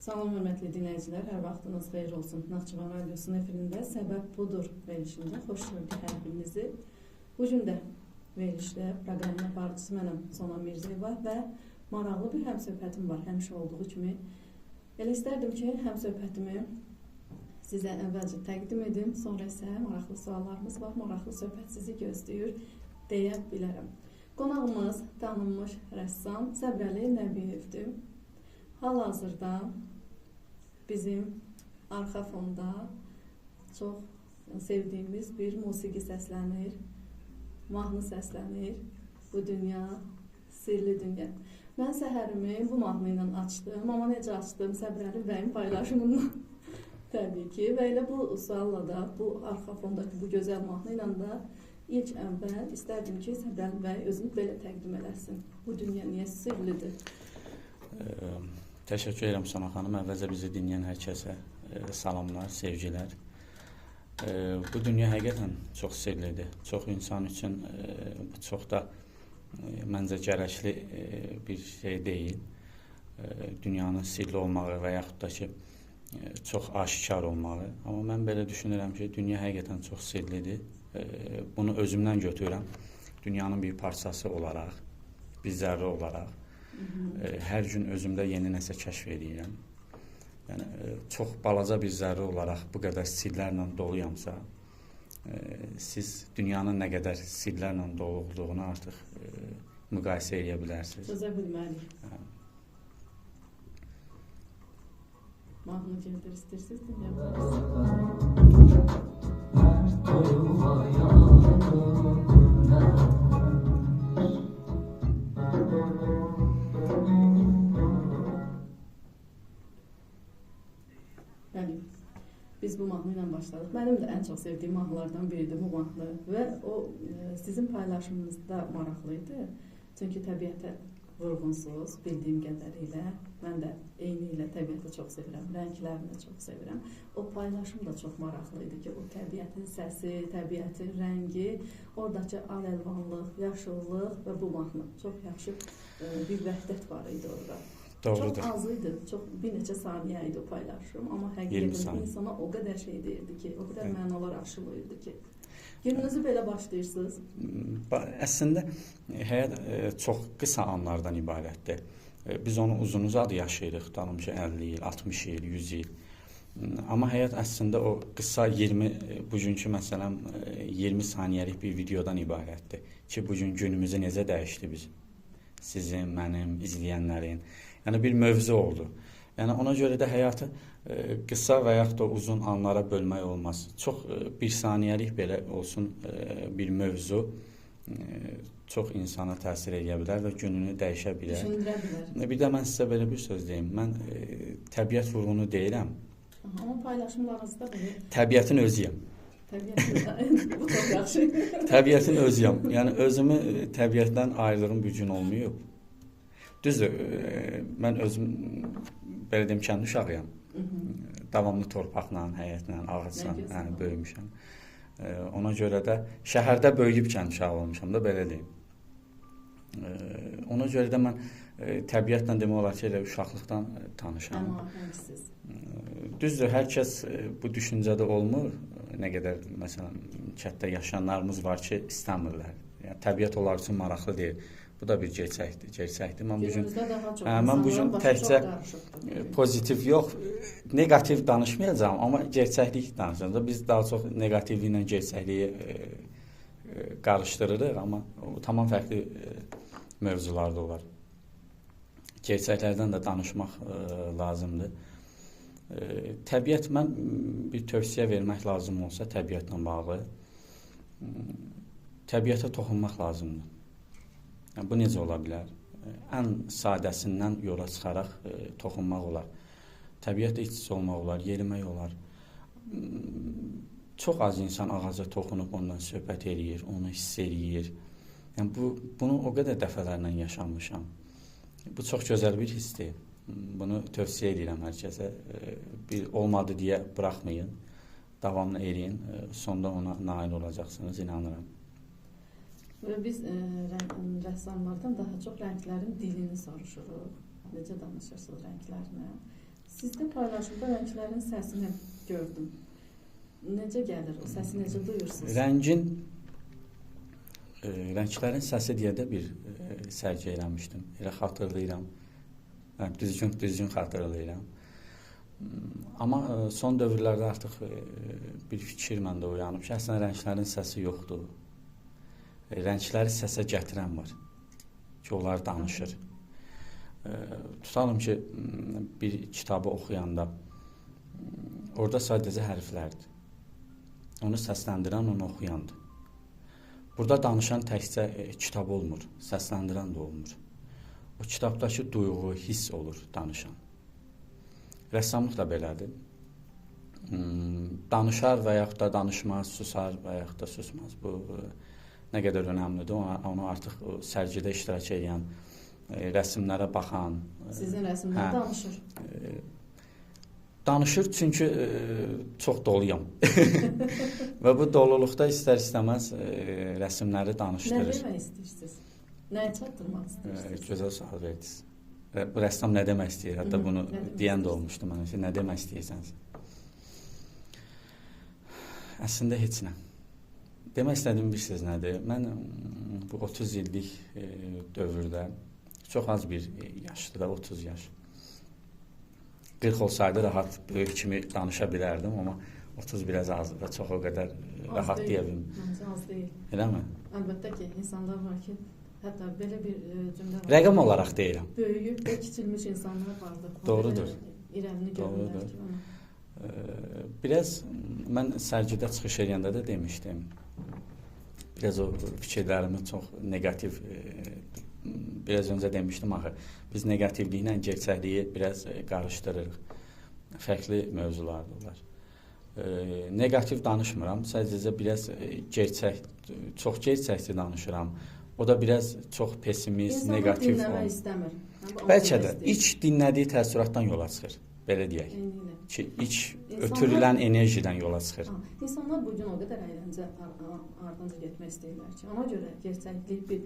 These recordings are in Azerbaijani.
Salam hörmətli dinləyicilər, hər vaxtınız xeyir olsun. Naxçıvan Radiosunun efirində Səbəb Budur verilişində xoş gördük hər birinizi. Bu gün də verilişdə proqramın aparıcısı mənəm Sona Mirzəyeva və maraqlı bir həmsöhbətim var, həmişə olduğu kimi. Elə istərdim ki, həmsöhbətimi sizə əvvəlcə təqdim edim, sonra isə maraqlı suallarımız var, maraqlı söhbət sizi gözləyir deyə bilərəm. Qonağımız tanınmış rəssam Səbrəli Nəbiyevdir. Hal-hazırda bizim arxa fonda çox sevdiyimiz bir musiqi səslənir, mahnı səslənir. Bu dünya, sirli dünya. Mən səhərimi bu mahnı ilə açdım, amma necə açdım? Səbrəli bəyin paylaşımından təbii ki. Və elə bu sualla da, bu arxa fondakı bu gözəl mahnı ilə də ilk əvvəl istərdim ki, Səbrəli bəy özünü belə təqdim eləsin. Bu dünya niyə sirlidir? Təşəkkür edirəm Sona xanım. Əvvəlcə bizi dinləyən hər kəsə salamlar, sevgilər. Bu dünya həqiqətən çox sirlidir. Çox insan üçün çox da məncə gərəkli bir şey deyil. Dünyanın sirli olmağı və yaxud da ki, çox aşikar olmağı. Amma mən belə düşünürəm ki, dünya həqiqətən çox sirlidir. Bunu özümdən götürürəm. Dünyanın bir parçası olaraq, bir zərrə olaraq. Hər gün özümdə yeni nəsə kəşf edirəm. Yəni, çox balaca bir zərrə olaraq bu qədər sirlərlə doluyamsa, siz dünyanın nə qədər sirlərlə dolu olduğunu artıq müqayisə edə bilərsiniz. Sözə bilməliyik. Mahnı gedir, istəyirsiniz, dinləyə bilərsiniz. Bəli, biz bu mahnı ilə başladıq. Mənim də ən çox sevdiyim mahnılardan biridir bu mahnı və o sizin paylaşımınızda maraqlı idi. Çünki təbiətə vurğunsuz, bildiyim qədərilə. Mən də eyni ilə təbiəti çox sevirəm, rənglərini çox sevirəm. O paylaşım da çox maraqlı idi ki, o təbiətin səsi, təbiətin rəngi, oradakı al-əlvanlıq, yaşıllıq və bu mahnı çox yaxşı bir vəhdət var idi orada. Doğrudur. Çox az idi, çox bir neçə saniyə idi o paylaşım, amma həqiqətən insana o qədər şey deyirdi ki, o qədər mənalar aşılıydı ki. Gününüzü belə başlayırsınız? Əslində, həyat çox qısa anlardan ibarətdir. Biz onu uzun-uzadı yaşayırıq, tutalım ki, 50 il, 60 il, 100 il. Amma həyat əslində o qısa 20, bugünkü məsələn 20 saniyəlik bir videodan ibarətdir ki, bugün günümüzü necə dəyişdi bizim? Sizin, mənim, izləyənlərin. Yəni, bir mövzu oldu. Yəni, ona görə də həyatı qısa və yaxud da uzun anlara bölmək olmaz. Çox bir saniyəlik belə olsun bir mövzu çox insana təsir edə bilər və gününü dəyişə bilər. Düşündürə bilər. Bir də mən sizə belə bir söz deyim. Mən təbiət vurğunu deyirəm. Amma paylaşımlarınızda bunu... Təbiətin özüyəm. Təbiətin, bu çox yaxşı. Təbiətin özüyəm. Yəni, özümü təbiətdən ayırdığım bir gün olmayıb. Düzdür, mən özüm, belə deyim, kənd uşağıyam. Davamlı torpaqla, həyətlə, ağacla böyümüşəm. Ona görə də şəhərdə böyüyüb kənd uşağı olmuşam da, belə deyim. Ona görə də mən təbiətlə demək olar ki, elə uşaqlıqdan tanışam. Düzdür, hər kəs bu düşüncədə olmur. Nə qədər, məsələn, kənddə yaşayanlarımız var ki, istəmirlər. Yəni, təbiət onlar üçün maraqlı deyil. Bu da bir gerçəkdir. Gerçəkdir. Mən bu gün təkcə pozitiv yox, neqativ danışmayacağam, amma gerçəklik danışacağam. Biz daha çox neqativliklə gerçəkliyi qarışdırırıq, amma o tamam fərqli mövzularda olar. Gerçəklərdən də danışmaq lazımdır. Təbiət, mən bir tövsiyə vermək lazım olsa təbiətlə bağlı, təbiətə toxunmaq lazımdır. Yəni, bu necə ola bilər? Ən sadəsindən yola çıxaraq toxunmaq olar. Təbiətlə iç-içə olmaq olar, yerimək olar. Çox az insan ağaca toxunub ondan söhbət eləyir, onu hiss eləyir. Yəni, bunu o qədər dəfələrlə yaşamışam. Bu çox gözəl bir hissdir. Bunu tövsiyə edirəm hər kəsə. Bir olmadı deyə buraxmayın, davamlı eləyin. Sonda ona nail olacaqsınız, inanıram. Və biz rəssamlardan daha çox rənglərin dilini soruşuruq. Necə danışırsınız rənglərlə? Sizdə paylaşımda rənglərin səsini gördüm. Necə gəlir? O səsi necə duyursunuz? Rənglərin səsi deyə də bir sərgi eləmişdim. Elə xatırlayıram. Yəni, düzgün xatırlayıram. Amma son dövrlərdə artıq bir fikir məndə uyanıb ki, əslində rənglərin səsi yoxdur. Rəngləri səsə gətirən var ki, onlar danışır. Tutalım ki, bir kitabı oxuyanda orada sadəcə hərflərdir. Onu səsləndirən, onu oxuyandır. Burada danışan təkcə kitab olmur, səsləndirən də olmur. O kitabdakı duyğu, hiss olur danışan. Rəssamlıq da belədir. Danışar və yaxud da danışmaz, susar və yaxud da susmaz. Bu nə qədər önəmlidir, onu artıq sərgidə iştirak edən, rəsmlərə baxan. Sizin rəsmlər danışır. Danışır çünki çox doluyam. Və bu doluluqda istər-istəməz rəsmləri danışdırır. Nə demək istəyirsiniz? Nəyi çatdırmaq istəyirsiniz? Gözəl sual verdiniz. Bu rəssam nə demək istəyir? Hətta bunu deyən də olmuşdu mənə. Nə demək istəyirsən? Əslində heç nə. Demək istədiyim bir söz nədir? Mən bu 30 illik dövrdə çox az bir yaşdır da, 30 yaş. 40 olsaydı rahat böyük kimi danışa bilərdim, amma 30 biraz azdır və çox o qədər rahat deyə bilmirəm. Məncə az deyil. Eləmi? Əlbəttə ki, insanlar var ki, hətta belə bir cümlə var. Rəqəm olaraq deyirəm. Böyüyüb və kiçilmiş insanlar vardır. Doğrudur. İrəlini görürlər ki, ona. Biraz mən sərgidə çıxış eləyəndə də demişdim. Biraz o fikirlərimi çox neqativ, biraz öncə demişdim axı, biz neqativliklə gerçəkliyi biraz qarışdırırıq. Fərqli mövzulardır onlar. Neqativ danışmıram, sadəcə biraz gerçək, çox gerçəkçi danışıram. O da biraz çox pesimist, İnsanlar neqativ. İnsanlar dinləmək istəmir. Bəlkə də ilk dinlədiyi təəssüratdan yola çıxır, belə deyək. Ki, ilk ötürülən enerjidən yola çıxır. İnsanlar bugün o qədər əyləncə ardınca getmək istəyirlər ki, ona görə gerçəklik bir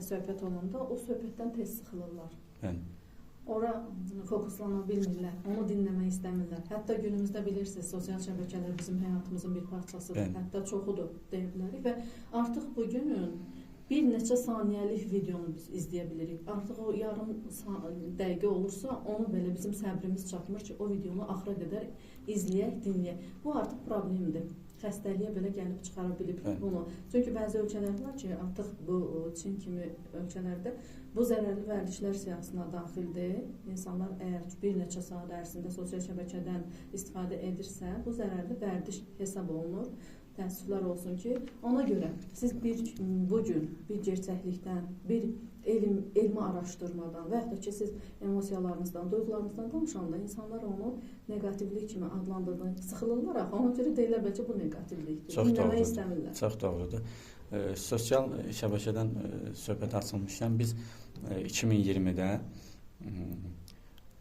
söhbət olanda o söhbətdən tez sıxılırlar. Bəli. Ora fokuslana bilmirlər, onu dinləmək istəmirlər. Hətta günümüzdə bilirsiniz, sosial şəbəkələr bizim həyatımızın bir parçasıdır. Bəli. Hətta çoxudur deyə bilərik və artıq bugünün bir neçə saniyəlik videonu biz izləyə bilirik. Artıq o yarım dəqiqə olursa, onu belə bizim səbrimiz çatmır ki, o videonu axıra qədər izləyək, dinləyək. Bu artıq problemdir. Xəstəliyə belə gəlib çıxara bilib bunu. Çünki bəzi ölkələr var ki, artıq bu Çin kimi ölkələrdə bu zərərli vərdişlər siyahısına daxildir. İnsanlar əgər bir neçə saat ərzində sosial şəbəkədən istifadə edirsə, bu zərərli vərdiş hesab olunur. Təəssüflər olsun ki, ona görə siz bugün bir gerçəklikdən, bir elmi araşdırmadan və yaxud da ki, siz emosiyalarınızdan, duyğularınızdan danışanda insanlar onu neqativlik kimi adlandırdığını sıxılırlar axı. Ona görə deyirlər bəlkə bu neqativlikdir. Çox Dinləmək doğrudur. istəmirlər. Çox doğrudur. Sosial şəbəkədən söhbət açılmışkən biz 2020-də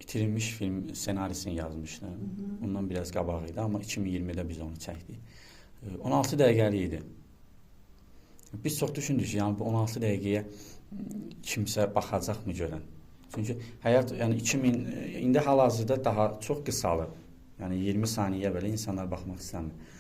itirilmiş film ssenarisini yazmışdım. Ondan biraz qabaq idi, amma 2020-də biz onu çəkdik. 16 dəqiqəlik idi. Biz çox düşündük ki, yəni bu 16 dəqiqəyə kimsə baxacaqmı görən? Çünki həyat, yəni 2000 indi hal-hazırda daha çox qısalıb. Yəni 20 saniyə belə insanlar baxmaq istəmir.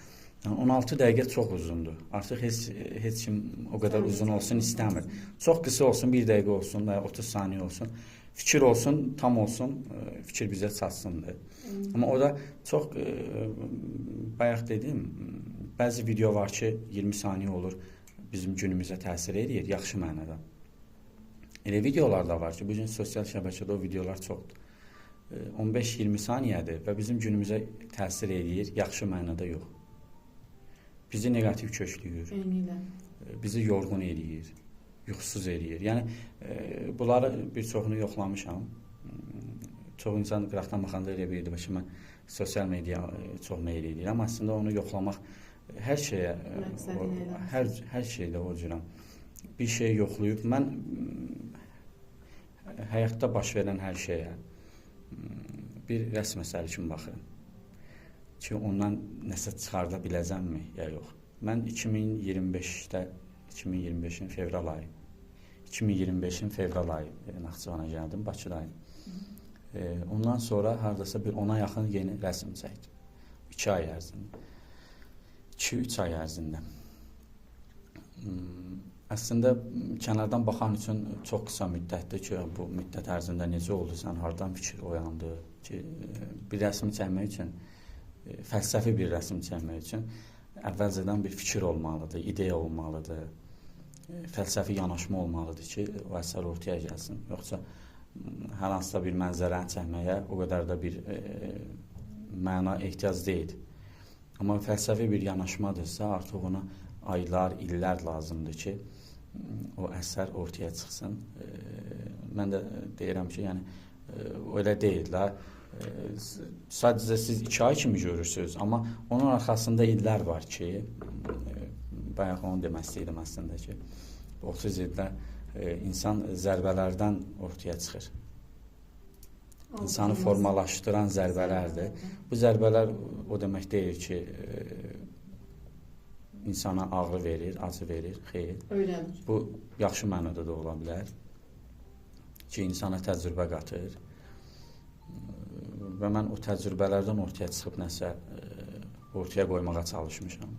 Yəni 16 dəqiqə çox uzundur. Artıq heç kim o qədər uzun olsun istəmir. Çox qısa olsun, 1 dəqiqə olsun və ya 30 saniyə olsun. Fikir olsun, tam olsun, fikir bizə çatsındır. Amma o da çox bayaq dedim, bəzi video var ki, 20 saniyə olur, bizim günümüzə təsir edir, yaxşı mənada. Elə videolar da var ki, bugün sosial şəbəkədə o videolar çoxdur. 15-20 saniyədir və bizim günümüzə təsir edir, yaxşı mənada yox. Bizi neqativ köklüyür, bizi yorğun eləyir, yuxusuz eləyir. Yəni, bunları bir çoxunu yoxlamışam. Çox insan qıraqdan baxanda elə bilirdi, bəlkə mən sosial media çox meyil edirəm. Amma əslində onu yoxlamaq hər şeyə, hər şeydə o cürəm. Bir şeyi yoxlayıb, mən həyatda baş verən hər şeyə bir rəsm əsəri kimi baxıram ki, ondan nəsə çıxarda biləcəmmi ya yox. Mən 2025-də, 2025-in fevral ayı, 2025-in fevral ayı Naxçıvana gəldim, Bakıdayım. Ondan sonra hardasa bir 10-a yaxın yeni rəsm çəkdim. 2 ay ərzində. 2-3 ay ərzində. Əslində, kənardan baxan üçün çox qısa müddətdir ki, bu müddət ərzində necə oldu, sən hardan fikir oyandı ki, bir rəsm çəkmək üçün, fəlsəfi bir rəsm çəkmək üçün əvvəlcədən bir fikir olmalıdır, ideya olmalıdır, fəlsəfi yanaşma olmalıdır ki, o əsər ortaya gəlsin. Yoxsa hər hansısa bir mənzərəni çəkməyə o qədər də bir məna ehtiyac deyil. Amma fəlsəfi bir yanaşmadırsa, artıq ona aylar, illər lazımdır ki, o əsər ortaya çıxsın. Mən də deyirəm ki, yəni elə deyil də. Sadəcə siz 2 ay kimi görürsünüz, amma onun arxasında illər var ki, bayaq onu demək istəyirdim əslində ki, 30 ildə insan zərbələrdən ortaya çıxır. İnsanı formalaşdıran zərbələrdir. Bu zərbələr o demək deyil ki, insana ağrı verir, acı verir, xeyr. Öyrənir. Bu yaxşı mənada da ola bilər ki, insana təcrübə qatır. Və mən o təcrübələrdən ortaya çıxıb nəsə ortaya qoymağa çalışmışam.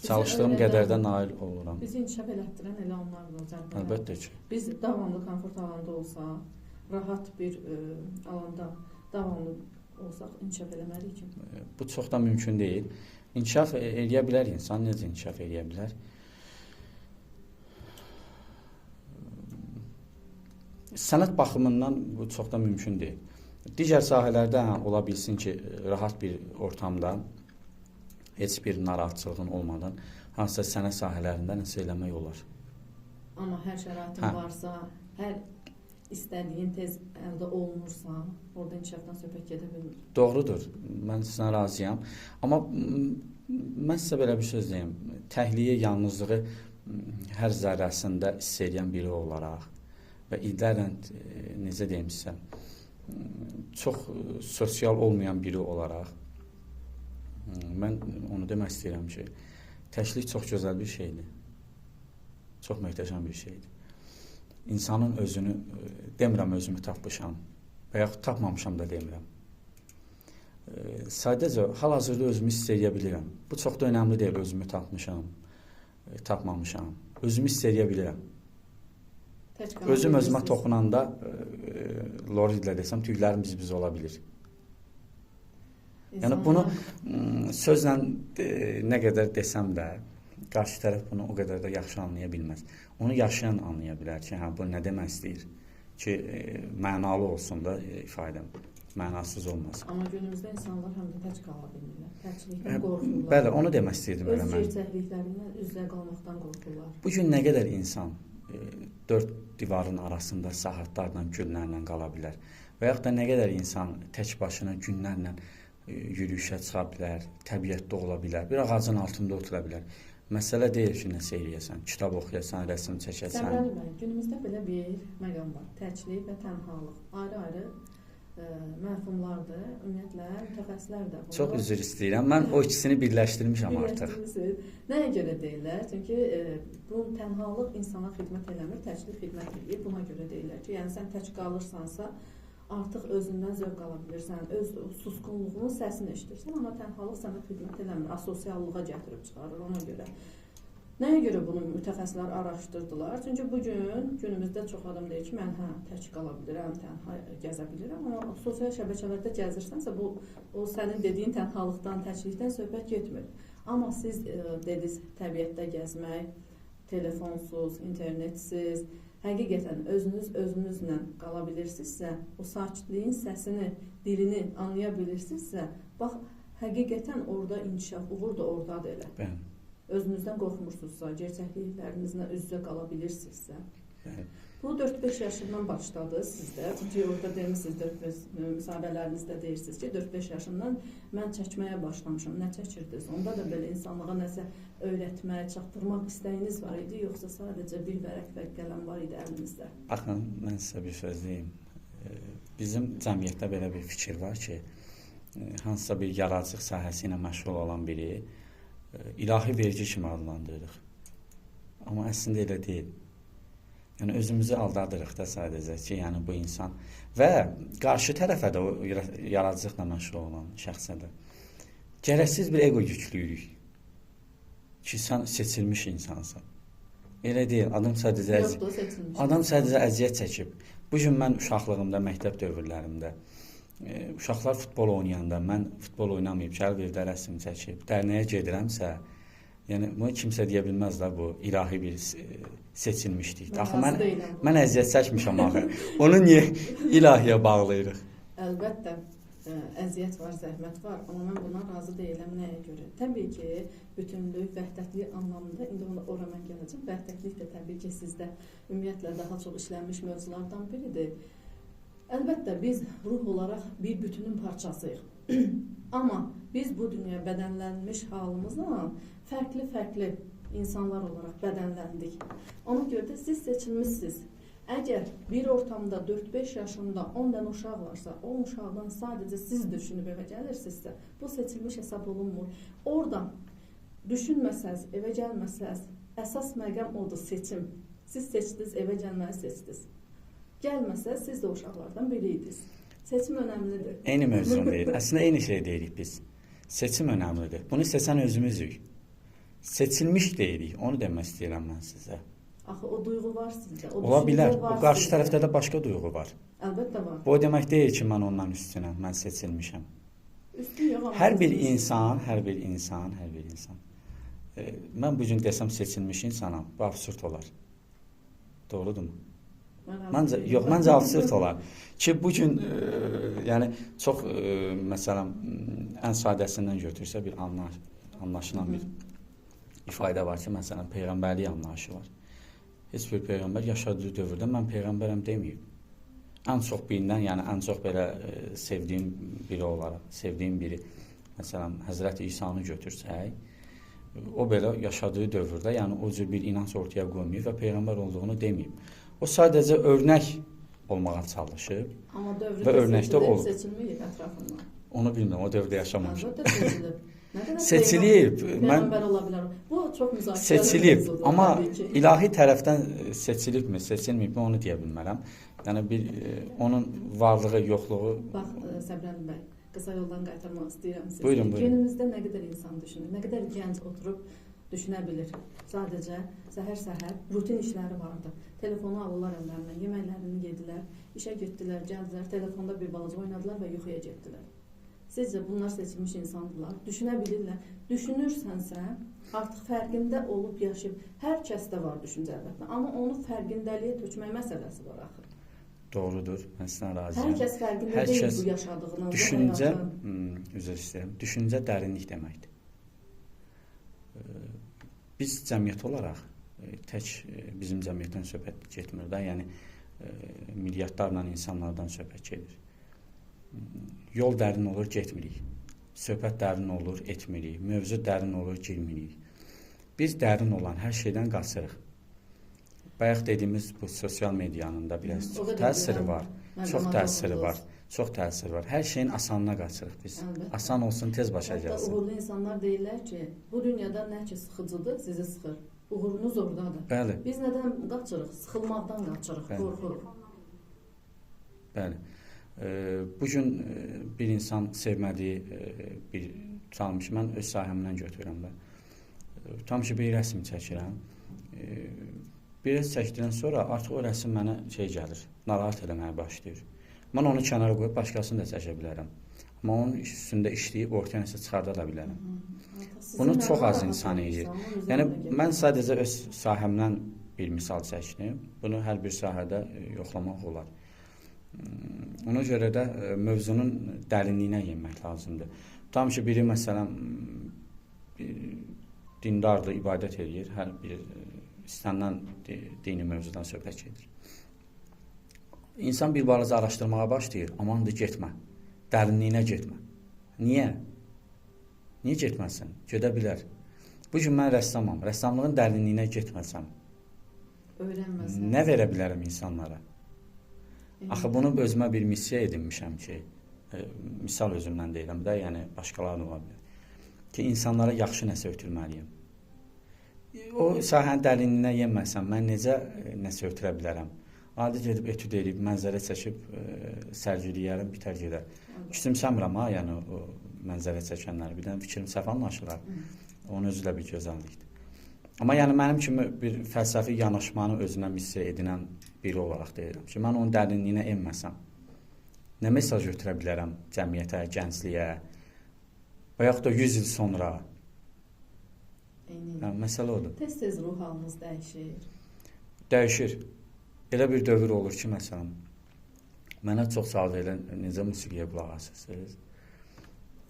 Çalışdığım qədər də nail oluram. Bizi inkişaf elətdirən elə onlardır o zərbələr. Əlbəttə ki. Biz davamlı komfort alanda olsaq, rahat bir alanda davamlı olsaq inkişaf eləməliyik ki. Bu çox da mümkün deyil. İnkişaf eləyə bilər insan, necə inkişaf eləyə bilər? Sənət baxımından bu çox da mümkün deyil. Digər sahələrdə ola bilsin ki, rahat bir ortamda heç bir narahatçılığın olmadan hansısa sənət sahələrində nəsə eləmək olar. Amma hər şəraitin varsa, hər istədiyin tez əldə olunursa, orada inkişafdan söhbət gedə bilmir. Doğrudur, mən sizə razıyam. Amma mən sizə belə bir söz deyim. Təhliyə, yalnızlığı hər zərrəsində hiss edən biri olaraq və illərlə, necə deyim sizə, çox sosial olmayan biri olaraq mən onu demək istəyirəm ki, təklik çox gözəl bir şeydir. Çox möhtəşəm bir şeydir. İnsanın özünü, demirəm özümü tapmışam və yaxud tapmamışam da demirəm. Sadəcə hal-hazırda özümü hiss edə bilirəm. Bu çox da önəmli deyil, özümü tapmışam, tapmamışam. Özümü hiss edə bilirəm. Özüm özümə toxunanda, Lori ilə desəm, tüylərim biz-biz ola bilir. Yəni bunu sözlə nə qədər desəm də, qarşı tərəf bunu o qədər də yaxşı anlaya bilməz. Onu yaşayan anlaya bilər ki, hə, bu nə demək istəyir ki, mənalı olsun da ifadəm, mənasız olmasın. Amma günümüzdə insanlar həm də tək qala bilmirlər, təklikdən qorxurlar. Bəli, onu demək istəyirdim elə mən. Öz gerçəkliklərindən üz-üzə qalmaqdan qorxurlar. Bugün nə qədər insan dörd divarın arasında saatlarla, günlərlə qala bilər və yaxud da nə qədər insan tək başına günlərlə yürüyüşə çıxa bilər, təbiətdə ola bilər, bir ağacın altında otura bilər. Məsələ deyil ki, nəsə eləyəsən, kitab oxuyasan, rəsm çəkəsən. Səbrəli bəy, günümüzdə belə bir məqam var. Təklik və tənhalıq. Ayrı-ayrı məfhumlardır. Ümumiyyətlə, mütəxəssislər də bunu... Çox üzr istəyirəm. Mən o ikisini birləşdirmişəm artıq. Nəyə görə deyirlər? Çünki bu tənhalıq insana xidmət eləmir, təklik xidmət eləyir. Buna görə deyirlər ki, yəni sən tək qalırsansa, artıq özündən zövq ala bilirsən, öz susqunluğunun səsini eşidirsən, amma tənhalıq sənə xidmət eləmir, asosiallığa gətirib çıxarır ona görə. Nəyə görə bunu mütəxəssislər araşdırdılar? Çünki bugün günümüzdə çox adam deyir ki, mən tək qala bilirəm, tənha gəzə bilirəm, amma sosial şəbəkələrdə gəzirsənsə, bu o sənin dediyin tənhalıqdan, təklikdən söhbət getmir. Amma siz dediniz, təbiətdə gəzmək, telefonsuz, internetsiz, həqiqətən özünüz özünüzlə qala bilirsinizsə, o sakitliyin səsini, dilini anlaya bilirsinizsə, bax, həqiqətən orada inkişaf, uğur da oradadır elə. Bəli. Özünüzdən qorxmursunuzsa, gerçəkliklərinizlə üz-üzə qala bilirsinizsə. Bəli. Bu 4-5 yaşından başladı sizdə. Çünki orada demişsiniz, 4-5 müsahibələrinizdə deyirsiniz ki, 4-5 yaşından mən çəkməyə başlamışam. Nə çəkirdiniz? Onda da belə insanlığa nəsə öyrətmək, çatdırmaq istəyiniz var idi, yoxsa sadəcə bir vərəq və qələm var idi əlinizdə? Baxın, mən sizə bir söz deyim. Bizim cəmiyyətdə belə bir fikir var ki, hansısa bir yaradıcılıq sahəsi ilə məşğul olan biri ilahi vergi kimi adlandırırıq. Amma əslində elə deyil. Yəni özümüzü aldadırıq da sadəcə ki, yəni bu insan və qarşı tərəfə də o yaradıcılıqla məşğul olan şəxsə də gərəksiz bir ego yüklüyürük ki, sən seçilmiş insansan. Elə deyil, adam sadəcə adam sadəcə əziyyət çəkib. Bu gün mən uşaqlığımda, məktəb dövrlərimdə uşaqlar futbol oynayanda mən futbol oynamayıb, gəlib evdə rəsm çəkib, dərnəyə gedirəmsə, yəni bunu kimsə deyə bilməz də bu ilahi bir seçilmişlik. Axı mən əziyyət çəkmişəm axı. Onu niyə ilahiyə bağlayırıq? Əlbəttə, əziyyət var, zəhmət var, amma mən buna razı deyiləm nəyə görə? Təbii ki, bütünlük, vəhdətlik anlamında, indi ona ora mən gələcəm. Vəhdətlik də təbii ki, sizdə ümumiyyətlə daha çox işlənmiş mövzulardan biridir. Əlbəttə, biz ruh olaraq bir bütünün parçasıyıq. Amma biz bu dünyaya bədənlənmiş halımızla fərqli-fərqli insanlar olaraq bədənləndik. Ona görə də siz seçilmişsiniz. Əgər bir ortamda 4-5 yaşında 10 dənə uşaq varsa, o uşaqdan sadəcə siz düşünüb evə gəlirsinizsə, bu seçilmiş hesab olunmur. Oradan düşünməsəz, evə gəlməsəz, əsas məqam odur, seçim. Siz seçdiniz, evə gəlməyi seçdiniz. Gəlməsəz, siz də uşaqlardan biri idiniz. Seçim önəmlidir. Eyni mövzunu deyirik. Əslində eyni şey deyirik biz. Seçim önəmlidir. Bunu seçən özümüzük. Seçilmiş deyirik. Onu demək istəyirəm mən sizə. Axı o duyğu var sizdə. O ola bilər. Var o qarşı sizdə. Tərəfdə də başqa duyğu var. Əlbəttə var. Bu o demək deyil ki, mən ondan üstünəm, mən seçilmişəm. Üstün yox amma. Hər bir insan, hər bir insan, hər bir insan. Mən bu gün desəm seçilmiş insanam, bu absurd olar. Doğrudurmu? Məncə yox, məncə absurd olar. Ki bu gün yəni çox məsələn ən sadəsindən götürsə bir anlaşılan bir ifadə var ki, məsələn peyğəmbərlik anlayışı var. Heç bir peyğəmbər yaşadığı dövrdə mən peyğəmbərəm deməyib. Ən çox bilinən, yəni ən çox belə sevdiyim biri olaraq, sevdiyim biri məsələn Həzrəti İsa'nı götürsək, o belə yaşadığı dövrdə, yəni o cür bir inanc ortaya qoymayıb və peyğəmbər olduğunu deməyib. O sadəcə örnək olmağa çalışıb. Amma dövrdə və örnəkdə olub. Seçilməyib ətrafından. Onu bilmirəm, o dövrdə yaşamamışam. Əlbəttə seçilib. Nə qədər seçilib. Peyğəmbər ola bilər. Bu çox müzakirəli seçilib, mövzudur, amma ilahi tərəfdən seçilibmi, seçilməyibmi onu deyə bilmərəm. Yəni bir onun varlığı, yoxluğu. Bax, Səbrəli bəy, qısa yoldan qaytarmaq istəyirəm sizi. Buyurun, buyurun. Günümüzdə nə qədər insan düşünür, nə qədər gənc oturub düşünə bilir. Sadəcə səhər-səhər rutin işləri vardı. Telefonu alırlar əllərinə, yeməklərini yedilər, işə getdilər, gəldilər, telefonda bir balaca oynadılar və yuxuya getdilər. Sizcə bunlar seçilmiş insandırlar? Düşünə bilirlər. Düşünürsənsə, artıq fərqində olub yaşayıb. Hər kəsdə var düşüncə əlbəttə, amma onu fərqindəliyə tökmək məsələsi var axı. Doğrudur, mən sizdən razıyam. Hər kəs fərqində deyil bu yaşadığının. Düşüncə, üzr istəyirəm, düşüncə dərinlik deməkdir. Biz cəmiyyət olaraq tək bizim cəmiyyətdən söhbət getmir də, yəni milyardlarla insanlardan söhbət gedir. Yol dərin olur, getmirik. Söhbət dərin olur, etmirik. Mövzu dərin olur, girmirik. Biz dərin olan hər şeydən qaçırıq. Bayaq dediyimiz bu sosial medianın da biraz çox təsiri var. Çox təsiri var. Çox təsiri var. Hər şeyin asanına qaçırıq biz. Əlbəttə. Asan olsun, tez başa gəlsin. Hətta uğurlu insanlar deyirlər ki, bu dünyada nə ki sıxıcıdır, sizi sıxır. Uğurunuz oradadır. Bəli. Biz nədən qaçırıq? Sıxılmaqdan qaçırıq, bəli. Qorxuruq. Bəli. Bu gün bir insan sevmədiyi bir tutalım ki, mən öz sahəmdən götürürəm də. Tutalım ki, bir rəsm çəkirəm. Bir rəsm çəkdirən sonra artıq o rəsm mənə şey gəlir, narahat eləməyə başlayır. Mən onu kənara qoyub başqasını da çəkə bilərəm. Amma onun üstündə işləyib ortaya nəsə çıxarda da bilərəm. Bunu çox az insan edir. Yəni mən sadəcə öz sahəmdən bir misal çəkdim. Bunu hər bir sahədə yoxlamaq olar. Ona görə də mövzunun dərinliyinə enmək lazımdır. Tam ki, biri məsələn dindardır, ibadət edir, hər bir istənilən dini mövzudan söhbət gedir. İnsan bir balaca araşdırmağa başlayır, amandır getmə, dərinliyinə getmə. Niyə? Niyə getməsin? Gedə bilər. Bu gün mən rəssamam, rəssamlığın dərinliyinə getməsəm, öyrənməsəm, nə verə bilərəm insanlara? Axı bunu özümə bir missiya edinmişəm ki, misal özümdən deyirəm də, yəni başqaları da ola bilər. Ki, insanlara yaxşı nəsə ötürməliyəm. O sahənin dərinliyinə yenməsəm, mən necə nəsə ötürə bilərəm? Adi gedib etüd eləyib, mənzərə çəkib, sərgiləyərəm, bitər gedər. Küçümsəmirəm ha, yəni o mənzərə çəkənləri. Bir dənə fikrim səhv anlaşılar. Onun özü də bir gözəllikdir. Amma yəni mənim kimi bir fəlsəfi yanaşmanı özünə missiya edinən biri olaraq deyirəm ki, mən onun dərinliyinə enməsəm, nə mesaj ötürə bilərəm cəmiyyətə, gəncliyə və yaxud da 100 il sonra? Yəni, məsələ odur. Tez-tez ruh halınız dəyişir. Dəyişir. Elə bir dövr olur ki, məsələn, mənə çox sual verilən, necə musiqiyə qulaq asırsınız?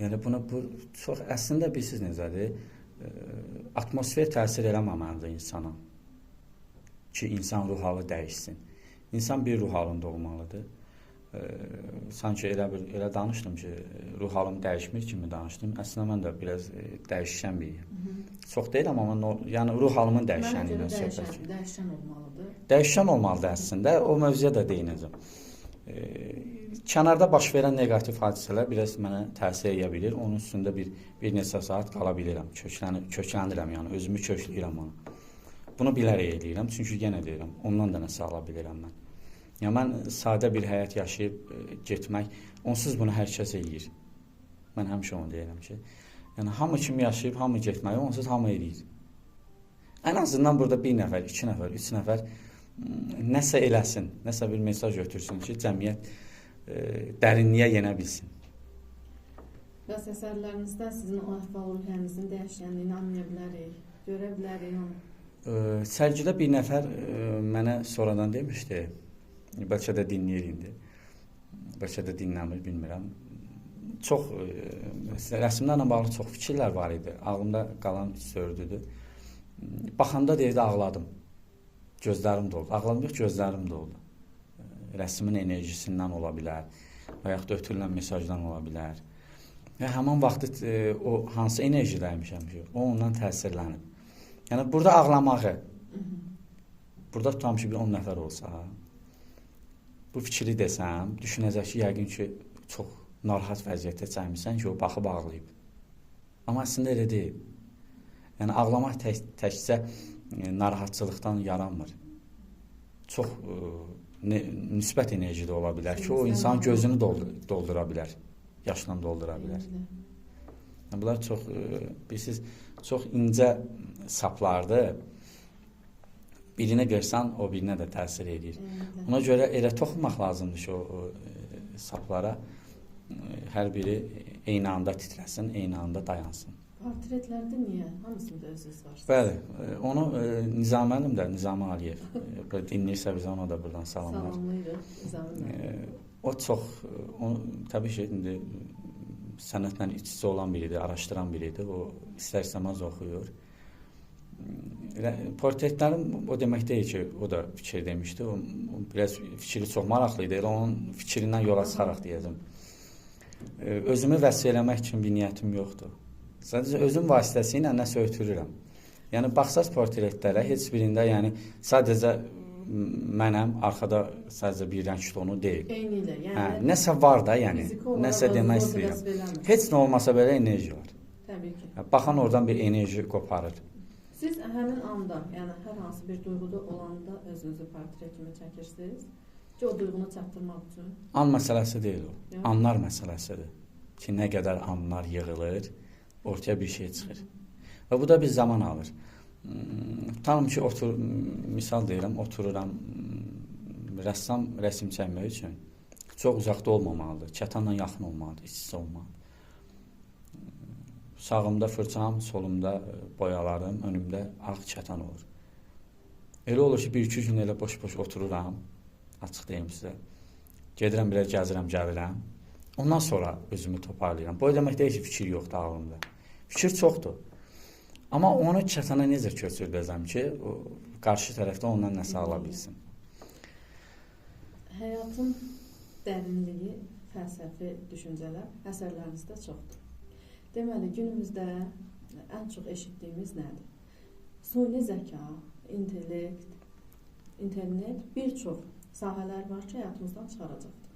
Yəni buna bu çox əslində bilirsiniz necədir? Atmosfer təsir eləməməlidir insana ki, insan ruh halı dəyişsin. İnsan bir ruh halında olmalıdır. Sanki elə danışdım ki, ruh halım dəyişmir kimi danışdım. Əslində mən də biraz dəyişən biriyim. Çox deyiləm, amma yəni ruh halımın dəyişəni ilə söhbət. Dəyişən olmalıdır. Dəyişən olmalıdır əslində. O mövzuya da değinəcəm. Kənarda baş verən neqativ hadisələr biraz mənə təsir edə bilir. Onun üstündə bir neçə saat qala bilirəm. Köklənirəm, yəni özümü kökləyirəm ona. Bunu bilərək eləyirəm, çünki yenə deyirəm, ondan da nəsə ala bilirəm mən. Yəni mən sadə bir həyat yaşayıb getmək, onsuz bunu hər kəs eləyir. Mən həmişə onu deyirəm ki, yəni hamı kimi yaşayıb, hamı getməyi, onsuz hamı eləyir. Ən azından burada bir nəfər, iki nəfər, üç nəfər nəsə eləsin, nəsə bir mesaj götürsün ki, cəmiyyət dərinliyə yenə bilsin. Bəs əsərlərinizdən sizin o əhval-ruhiyyənizin dəyişənliyini anlaya bilərik, görə bilərik onu. Sərgidə bir nəfər mənə sonradan demişdi, bəlkə də dinləyir indi, bəlkə də dinləmir, bilmirəm. Çox, rəsimlərlə bağlı çox fikirlər var idi, ağlımda qalan 3-4-üdür. Baxanda deyirdi, ağladım, gözlərim doldu, ağladım yox, gözlərim doldu. Rəsimin enerjisindən ola bilər və yaxud da ötürülən mesajdan ola bilər. Və həmin vaxtı o hansı enerjidəymişəm ki, o ondan təsirlənib. Yəni burada ağlamağı, burada tutam ki, bir 10 nəfər olsa, bu fikri desəm, düşünəcək ki, yəqin ki, çox narahat vəziyyətdə çəkmişsən ki, o baxıb ağlayıb. Amma əslində elə deyil. Yəni ağlamaq təkcə narahatçılıqdan yaranmır. Çox müsbət enerji də ola bilər ki, o insan gözünü doldura bilər, yaşla doldura bilər. Yəni, bunlar çox, bilirsiniz, çox incə saplardır. Birinə qırsan, o birinə də təsir edir. Ona görə elə toxunmaq lazımdır ki, o saplara hər biri eyni anda titrəsin, eyni anda dayansın. Portretlərdə niyə? Hamısında özünüz varsınız. Bəli, onu Nizami müəllim də, Nizami Aliyev dinləyirsə bizə, ona da buradan salamlar. Salamlayırıq Nizami müəllim. O çox, təbii ki, indi sənətlə iç-içə olan biridir, araşdıran biridir. O istər-istəməz oxuyur. Portretlərin o demək deyil ki, o da fikir demişdi. O biraz fikri çox maraqlı idi. Elə onun fikrindən yola çıxaraq deyəcəm. Özümü vəsf eləmək üçün bir niyyətim yoxdur. Sadəcə özüm vasitəsilə nəsə ötürürəm. Yəni baxsaz portretlərə heç birində, yəni sadəcə mənəm, arxada sadəcə bir rəng tonu deyil. Eynilə, yəni nəsə var da, yəni nəsə demək istəyirəm. Heç nə olmasa belə enerji var. Təbii ki. Baxan oradan bir enerji qoparır. Siz həmin anda, yəni hər hansı bir duyğuda olanda özünüzü portret kimi çəkirsiniz ki, o duyğunu çatdırmaq üçün. An məsələsi deyil o. Yox. Anlar məsələsidir. Ki, nə qədər anlar yığılır, ortaya bir şey çıxır. Və bu da bir zaman alır. Tutalım ki, misal deyirəm, otururam, rəssam rəsm çəkmək üçün çox uzaqda olmamalıdır, kətanla yaxın olmalıdır, iç-içə olmalıdır. Sağımda fırçam, solumda boyalarım, önümdə ağ kətan olur. Elə olur ki, bir-iki gün elə boş-boş otururam, açıq deyim sizə. Gedirəm, biraz gəzirəm, gəlirəm. Ondan sonra özümü toparlayıram. Bu demək deyil ki, fikir yoxdur ağlımda. Fikir çoxdur. Amma onu kətana necə köçürdəcəm ki, o, qarşı tərəfdə ondan nəsə ala bilsin. Həyatın dərinliyi, fəlsəfi düşüncələr əsərlərinizdə çoxdur. Deməli, günümüzdə ən çox eşitdiyimiz nədir? Süni zəka, intellekt, internet, bir çox sahələr var ki, həyatımızdan çıxaracaqdır.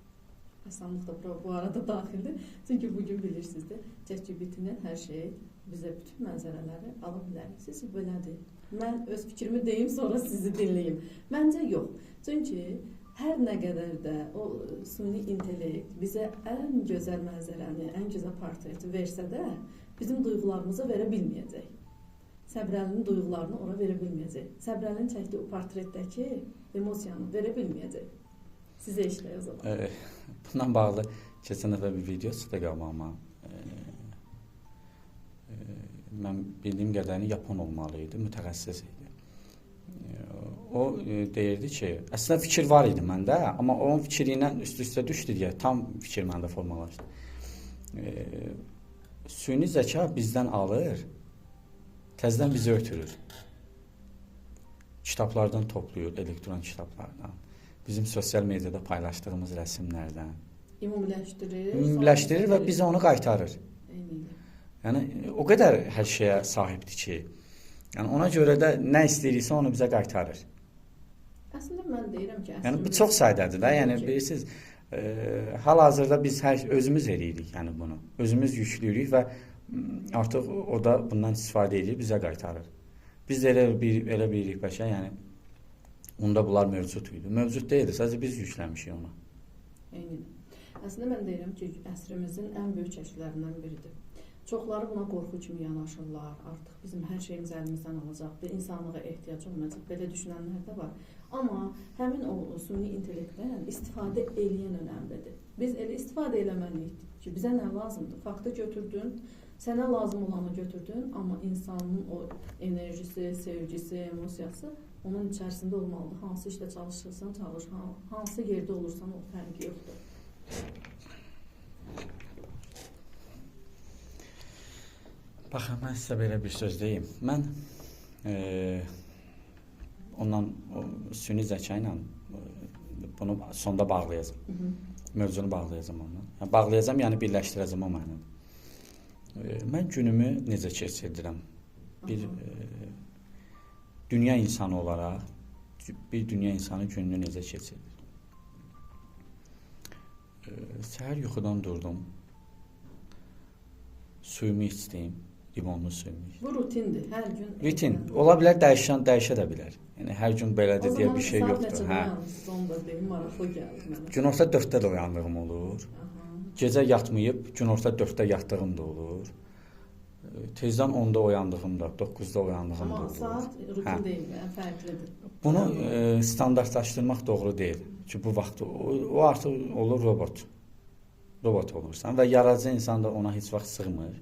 Rəssamlıq da bu arada daxildir. Çünki bugün bilirsiniz də, ChatGPT-nin hər şeyi bizə bütün mənzərələri ala bilərik. Siz belədir. Mən öz fikrimi deyim, sonra sizi dinləyim. Məncə yox. Çünki hər nə qədər də o süni intellekt bizə ən gözəl mənzərəni, ən gözəl portreti versə də, bizim duyğularımızı verə bilməyəcək. Səbrəlinin duyğularını ora verə bilməyəcək. Səbrəlinin çəkdiyi o portretdəki emosiyanı verə bilməyəcək. Sizə işləyir o zaman. Bundan bağlı keçən dəfə bir video çıxdı qabağıma. Mən bildiyim qədərini Yapon olmalı idi, mütəxəssis idi. O deyirdi ki, əslində fikir var idi məndə, amma onun fikri ilə üst-üstə düşdü deyə tam fikir məndə formalaşdı. Süni zəka bizdən alır, təzədən bizi ötürür. Kitablardan toplayır, elektron kitablardan. Bizim sosial mediada paylaşdığımız rəsimlərdən. Ümumiləşdirir. Ümumiləşdirir və bizə onu qaytarır. Eynilə. Yəni o qədər hər şeyə sahibdir ki, yəni ona görə də nə istəyiriksə onu bizə qaytarır. Əslində mən deyirəm ki, yəni bu çox sadədir də. Yəni bilirsiniz, hal-hazırda biz hər özümüz eləyirik, yəni bunu. Özümüz yükləyirik və artıq o da bundan istifadə edir, bizə qaytarır. Biz də elə bilirik bəlkə, yəni onda bunlar mövcud idi. Mövcud deyildi, sadəcə biz yükləmişik ona. Eynilə. Əslində mən deyirəm ki, əsrimizin ən böyük kəşflərindən biridir. Çoxları buna qorxu kimi yanaşırlar. Artıq bizim hər şeyimiz əlimizdən alacaq, bir insanlığa ehtiyac olmayacaq. Belə düşünənlər də var. Amma həmin o süni intellektdən istifadə eləyən önəmlidir. Biz elə istifadə eləməliyik ki, bizə nə lazımdır? Faktı götürdün, sənə lazım olanı götürdün, amma insanın o enerjisi, sevgisi, emosiyası onun içərisində olmalıdır. Hansı işdə çalışırsan, çalış, hansı yerdə olursan, o fərqi yoxdur. Baxın, mən sizə belə bir söz deyim. Mən ondan o, süni zəka ilə bunu sonda bağlayacağam. Mövzunu bağlayacağam ondan. Yəni, bağlayacağam, yəni birləşdirəcəm o mənada. Mən günümü necə keçirdirəm? Bir dünya insanı olaraq, bir dünya insanı gününü necə keçirdir? Səhər yuxudan durdum. Suyumu içdim. Limonlu suyumu içdim. Bu rutindir, hər gün. Rutin. Ola bilər, dəyişə də bilər. Yəni, hər gün belədir deyə bir şey yoxdur. O zaman saat neçədə oyanırsınız, onu da deyim, maraqlı gəldi mənə. Günorta 4-də də uyandığım olur. Aha. Gecə yatmayıb, günorta 4-də yatdığım da olur. Tezdən 10-da oyandığım da, 9-da oyandığım da Amma olur. saat rutin deyil, yəni fərqlidir. Bunu standartlaşdırmaq doğru deyil. Ki, bu vaxt, o artıq olur robot. Robot olursan və yaradıcı insan da ona heç vaxt sığmır.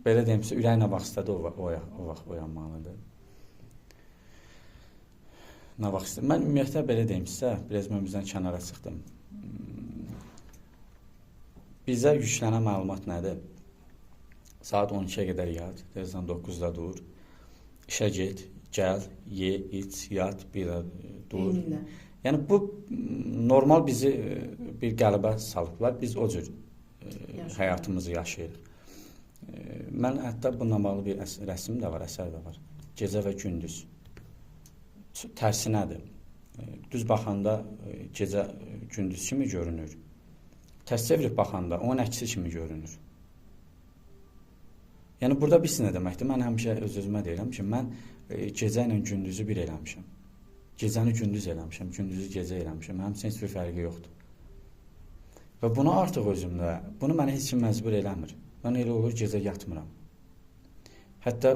Belə deyimsə, ürək nə vaxt istədi, o vaxt oyanmalıdır. Nə vaxt istədi. Mən ümumiyyətlə belə deyim sizə, biraz mövzudan kənara çıxdım. Bizə yüklənən məlumat nədir? Saat 12-yə qədər yat, tezdən 9-da dur, işə get, gəl, ye, iç, yat, bir də dur. Eynilə. Yəni bu normal bizi bir qələbə salıblar, biz o cür həyatımızı yaşayırıq. Mən hətta bununla bağlı bir rəsim də var, əsər də var. Gecə və gündüz. Tərsinədir. Düz baxanda gecə gündüz kimi görünür. Tərs çevirib baxanda onun əksi kimi görünür. Yəni burada bilsin nə deməkdir? Mən həmişə öz-özümə deyirəm ki, mən gecə ilə gündüzü bir eləmişəm. Gecəni gündüz eləmişəm, gündüzü gecə eləmişəm. Həmçinin heç bir fərqi yoxdur. Və bunu artıq özümdə, bunu mənə heç kim məcbur eləmir. Mən elə olur, gecə yatmıram. Hətta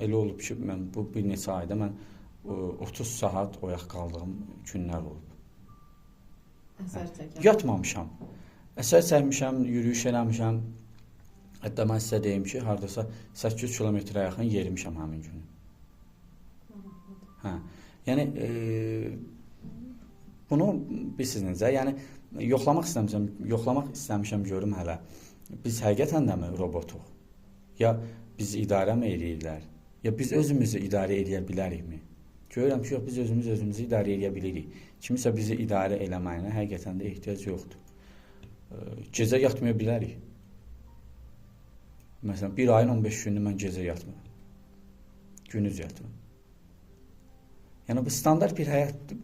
elə olub ki, mən bu bir neçə ayda mən 30 saat oyaq qaldığım günlər olub. Əsər çəkən. Yatmamışam. Əsər çəkmişəm, yürüyüş eləmişəm. Hətta mən sizə deyim ki, hardasa 800 kilometrə yaxın yerimişəm həmin günü. Hə. Yəni bunu bilirsiniz necə? Yəni yoxlamaq istəmişəm, görüm hələ. Biz həqiqətən də mi robotuq? Ya bizi idarə mi eləyirlər? Ya biz özümüzü idarə eləyə bilərikmi? Görürəm ki, yox, biz özümüz özümüzü idarə eləyə bilirik. Kimisə bizi idarə eləməyinə həqiqətən də ehtiyac yoxdur. Gecə yatmaya bilərik. Məsələn, bir ayın 15 gününü mən gecə yatmıram. Gündüz yatıram. Yəni, bu standart bir həyat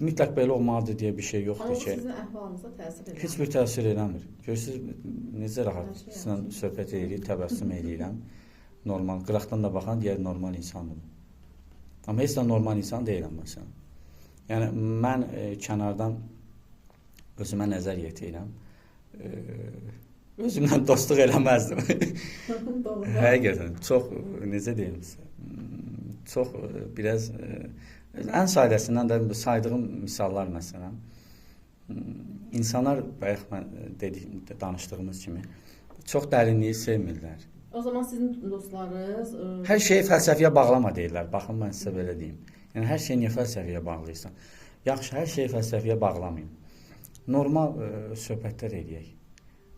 mütləq belə olmalıdır deyə bir şey yoxdur ki. Amma sizin əhvalınıza təsir eləmir. Heç bir təsir eləmir. Görürsünüz, necə rahat sizlə söhbət edirik, təbəssüm eləyirəm. Normal, qıraqdan da baxan deyər normal insandır. Amma heç də normal insan deyiləm məsələn. Yəni mən kənardan özümə nəzər yetirirəm. Özümlə dostluq eləməzdim. Həqiqətən çox necə deyim sizə, çox biraz ən sadəsindən də saydığım misallar məsələn, insanlar bayaq mən dediyim, danışdığımız kimi çox dərinliyi sevmirlər. O zaman sizin dostlarınız hər şeyi fəlsəfiyə bağlama deyirlər. Baxın mən sizə belə deyim. Yəni hər şeyi niyə fəlsəfiyə bağlayırsan? Yaxşı, hər şeyi fəlsəfiyə bağlamayın. Normal söhbətlər eləyək.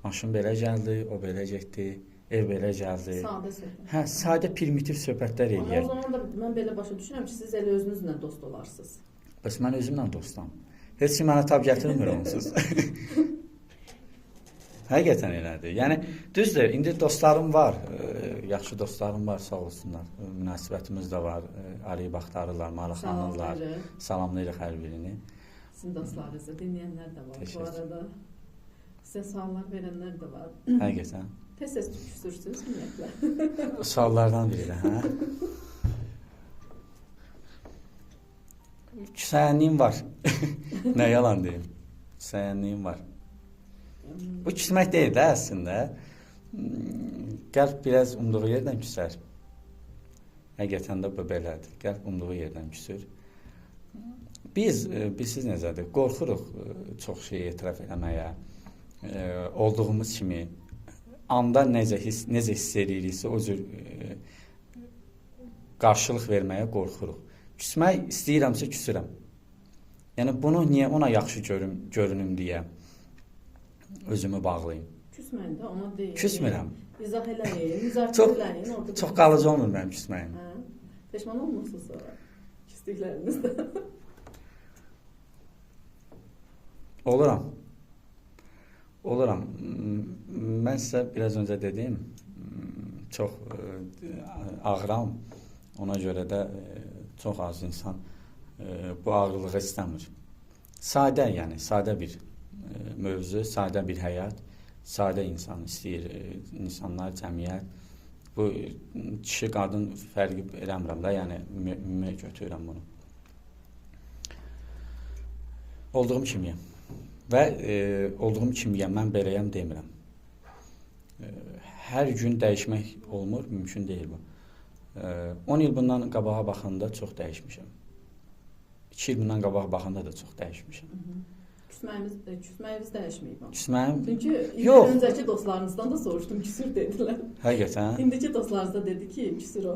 Maşın belə gəldi, o belə getdi, ev belə gəldi. Sadə söhbət. Hə, sadə primitiv söhbətlər eləyək. Amma o zaman da mən belə başa düşürəm ki, siz elə özünüzlə dost olarsınız. Bəs mən özümlə dostam. Heç kim mənə tab gətirmir onsuz. Həqiqətən elədir. Yəni düzdür, indi dostlarım var, yaxşı dostlarım var, sağ olsunlar. Münasibətimiz də var, arayıb axtarırlar, maraqlanırlar. Salamlayırıq hər birini. Sizin dostlarınızı dinləyənlər də var. Bu arada sizə suallar verənlər də var. Həqiqətən. Tez-tez küsürsünüz ümumiyyətlə. Suallardan biri də, hə? Küsənliyim var. Nə yalan deyim. Küsənliyim var. Bu küsmək deyil də əslində. Qəlb biraz umduğu yerdən küsər. Həqiqətən də bu belədir. Qəlb umduğu yerdən küsür. Biz, bilirsiniz necədir, qorxuruq çox şeyi etiraf eləməyə. Olduğumuz kimi anda necə hiss eləyiriksə o cür qarşılıq verməyə qorxuruq. Küsmək istəyirəmsə küsürəm. Yəni bunu niyə ona yaxşı görünüm deyə özümü bağlayım. Küsməyin də ona deyil. Küsmürəm. İzah eləyin, müzakirə eləyin. Orada çox qalıcı olmur mənim küsməyim. Hə? Peşman olmursunuz sonra küsdüklərinizdə. Oluram. Oluram. Mən sizə biraz öncə dedim, çox ağıram. Ona görə də çox az insan bu ağırlığı istəmir. Sadə, yəni sadə bir mövzu, sadə bir həyat, sadə insan istəyir, insanlar, cəmiyyət. Bu kişi, qadın fərqi eləmirəm də, yəni ümumi götürürəm bunu. Olduğum kimiyəm və olduğum kimiyəm, mən beləyəm demirəm. Hər gün dəyişmək olmur, mümkün deyil bu. 10 il bundan qabağa baxanda çox dəyişmişəm. 2 il bundan qabağa baxanda da çox dəyişmişəm. Küsməyimiz dəyişməyib amma. Küsməyim? Çünki yox. Öncəki dostlarınızdan da soruşdum, küsür dedilər. Həqiqətən? İndiki dostlarınız da dedi ki, küsür o.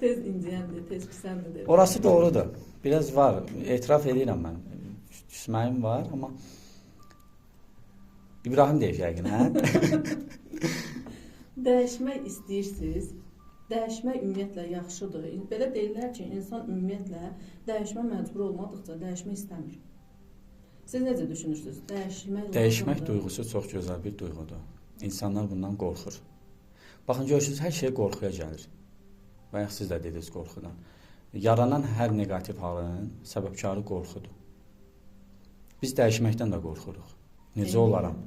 Tez inciyəndir, tez küsəndir dedi. Orası doğrudur. Biraz var, etiraf edirəm mən. Küsməyim var, amma İbrahim deyir yəqin, hə? Dəyişmək istəyirsiniz. Dəyişmək ümumiyyətlə yaxşıdır. Belə deyirlər ki, insan ümumiyyətlə dəyişmə məcbur olmadıqca dəyişmək istəmir. Siz necə düşünürsünüz? Dəyişmək Dəyişmək duyğusu çox gözəl bir duyğudur. İnsanlar bundan qorxur. Baxın, görürsünüz, hər şey qorxuya gəlir. Bayaq siz də dediniz qorxudan. Yaranan hər neqativ halın səbəbkarı qorxudur. Biz dəyişməkdən də qorxuruq. Necə olaram?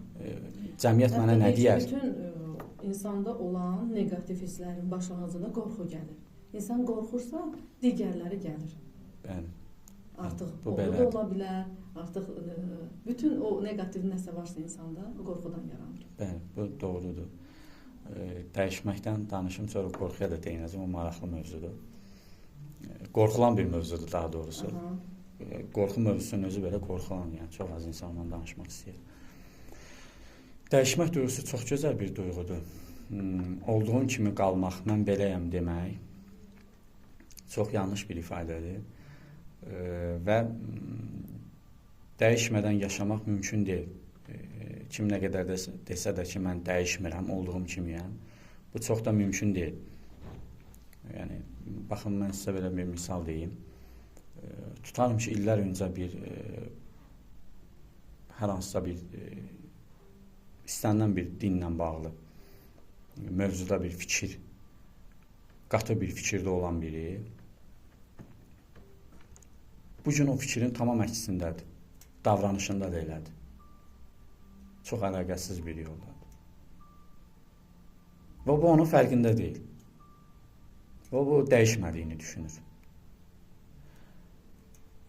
Cəmiyyət mənə nə deyər? Bütün insanda olan neqativ hisslərin başlanğıcında qorxu gəlir. İnsan qorxursa, digərləri gəlir. Bəli. Artıq bu da ola bilər, artıq bütün o neqativ nəsə varsa insanda, o qorxudan yaranır. Bəli, bu doğrudur. Dəyişməkdən danışım, sonra qorxuya da değinəcəm, o maraqlı mövzudur. Qorxulan bir mövzudur daha doğrusu. Aha. Qorxu mövzusunun özü belə qorxulan, yəni çox az insanla danışmaq istəyir. Dəyişmək duyğusu çox gözəl bir duyğudur. Olduğum kimi qalmaq, mən beləyəm demək çox yanlış bir ifadədir. Və dəyişmədən yaşamaq mümkün deyil. Kim nə qədər desə də ki, mən dəyişmirəm, olduğum kimiyəm. Bu çox da mümkün deyil. Yəni, baxın, mən sizə belə bir misal deyim. Tutarım ki, illər öncə bir hər hansısa bir istənilən bir dinlə bağlı mövzuda bir fikir, qatı bir fikirdə olan biri bu gün o fikrin tamam əksindədir, davranışında da elədir. Çox əlaqəsiz bir yoldadır. Və bu onun fərqində deyil. O, bu dəyişmədiyini düşünür.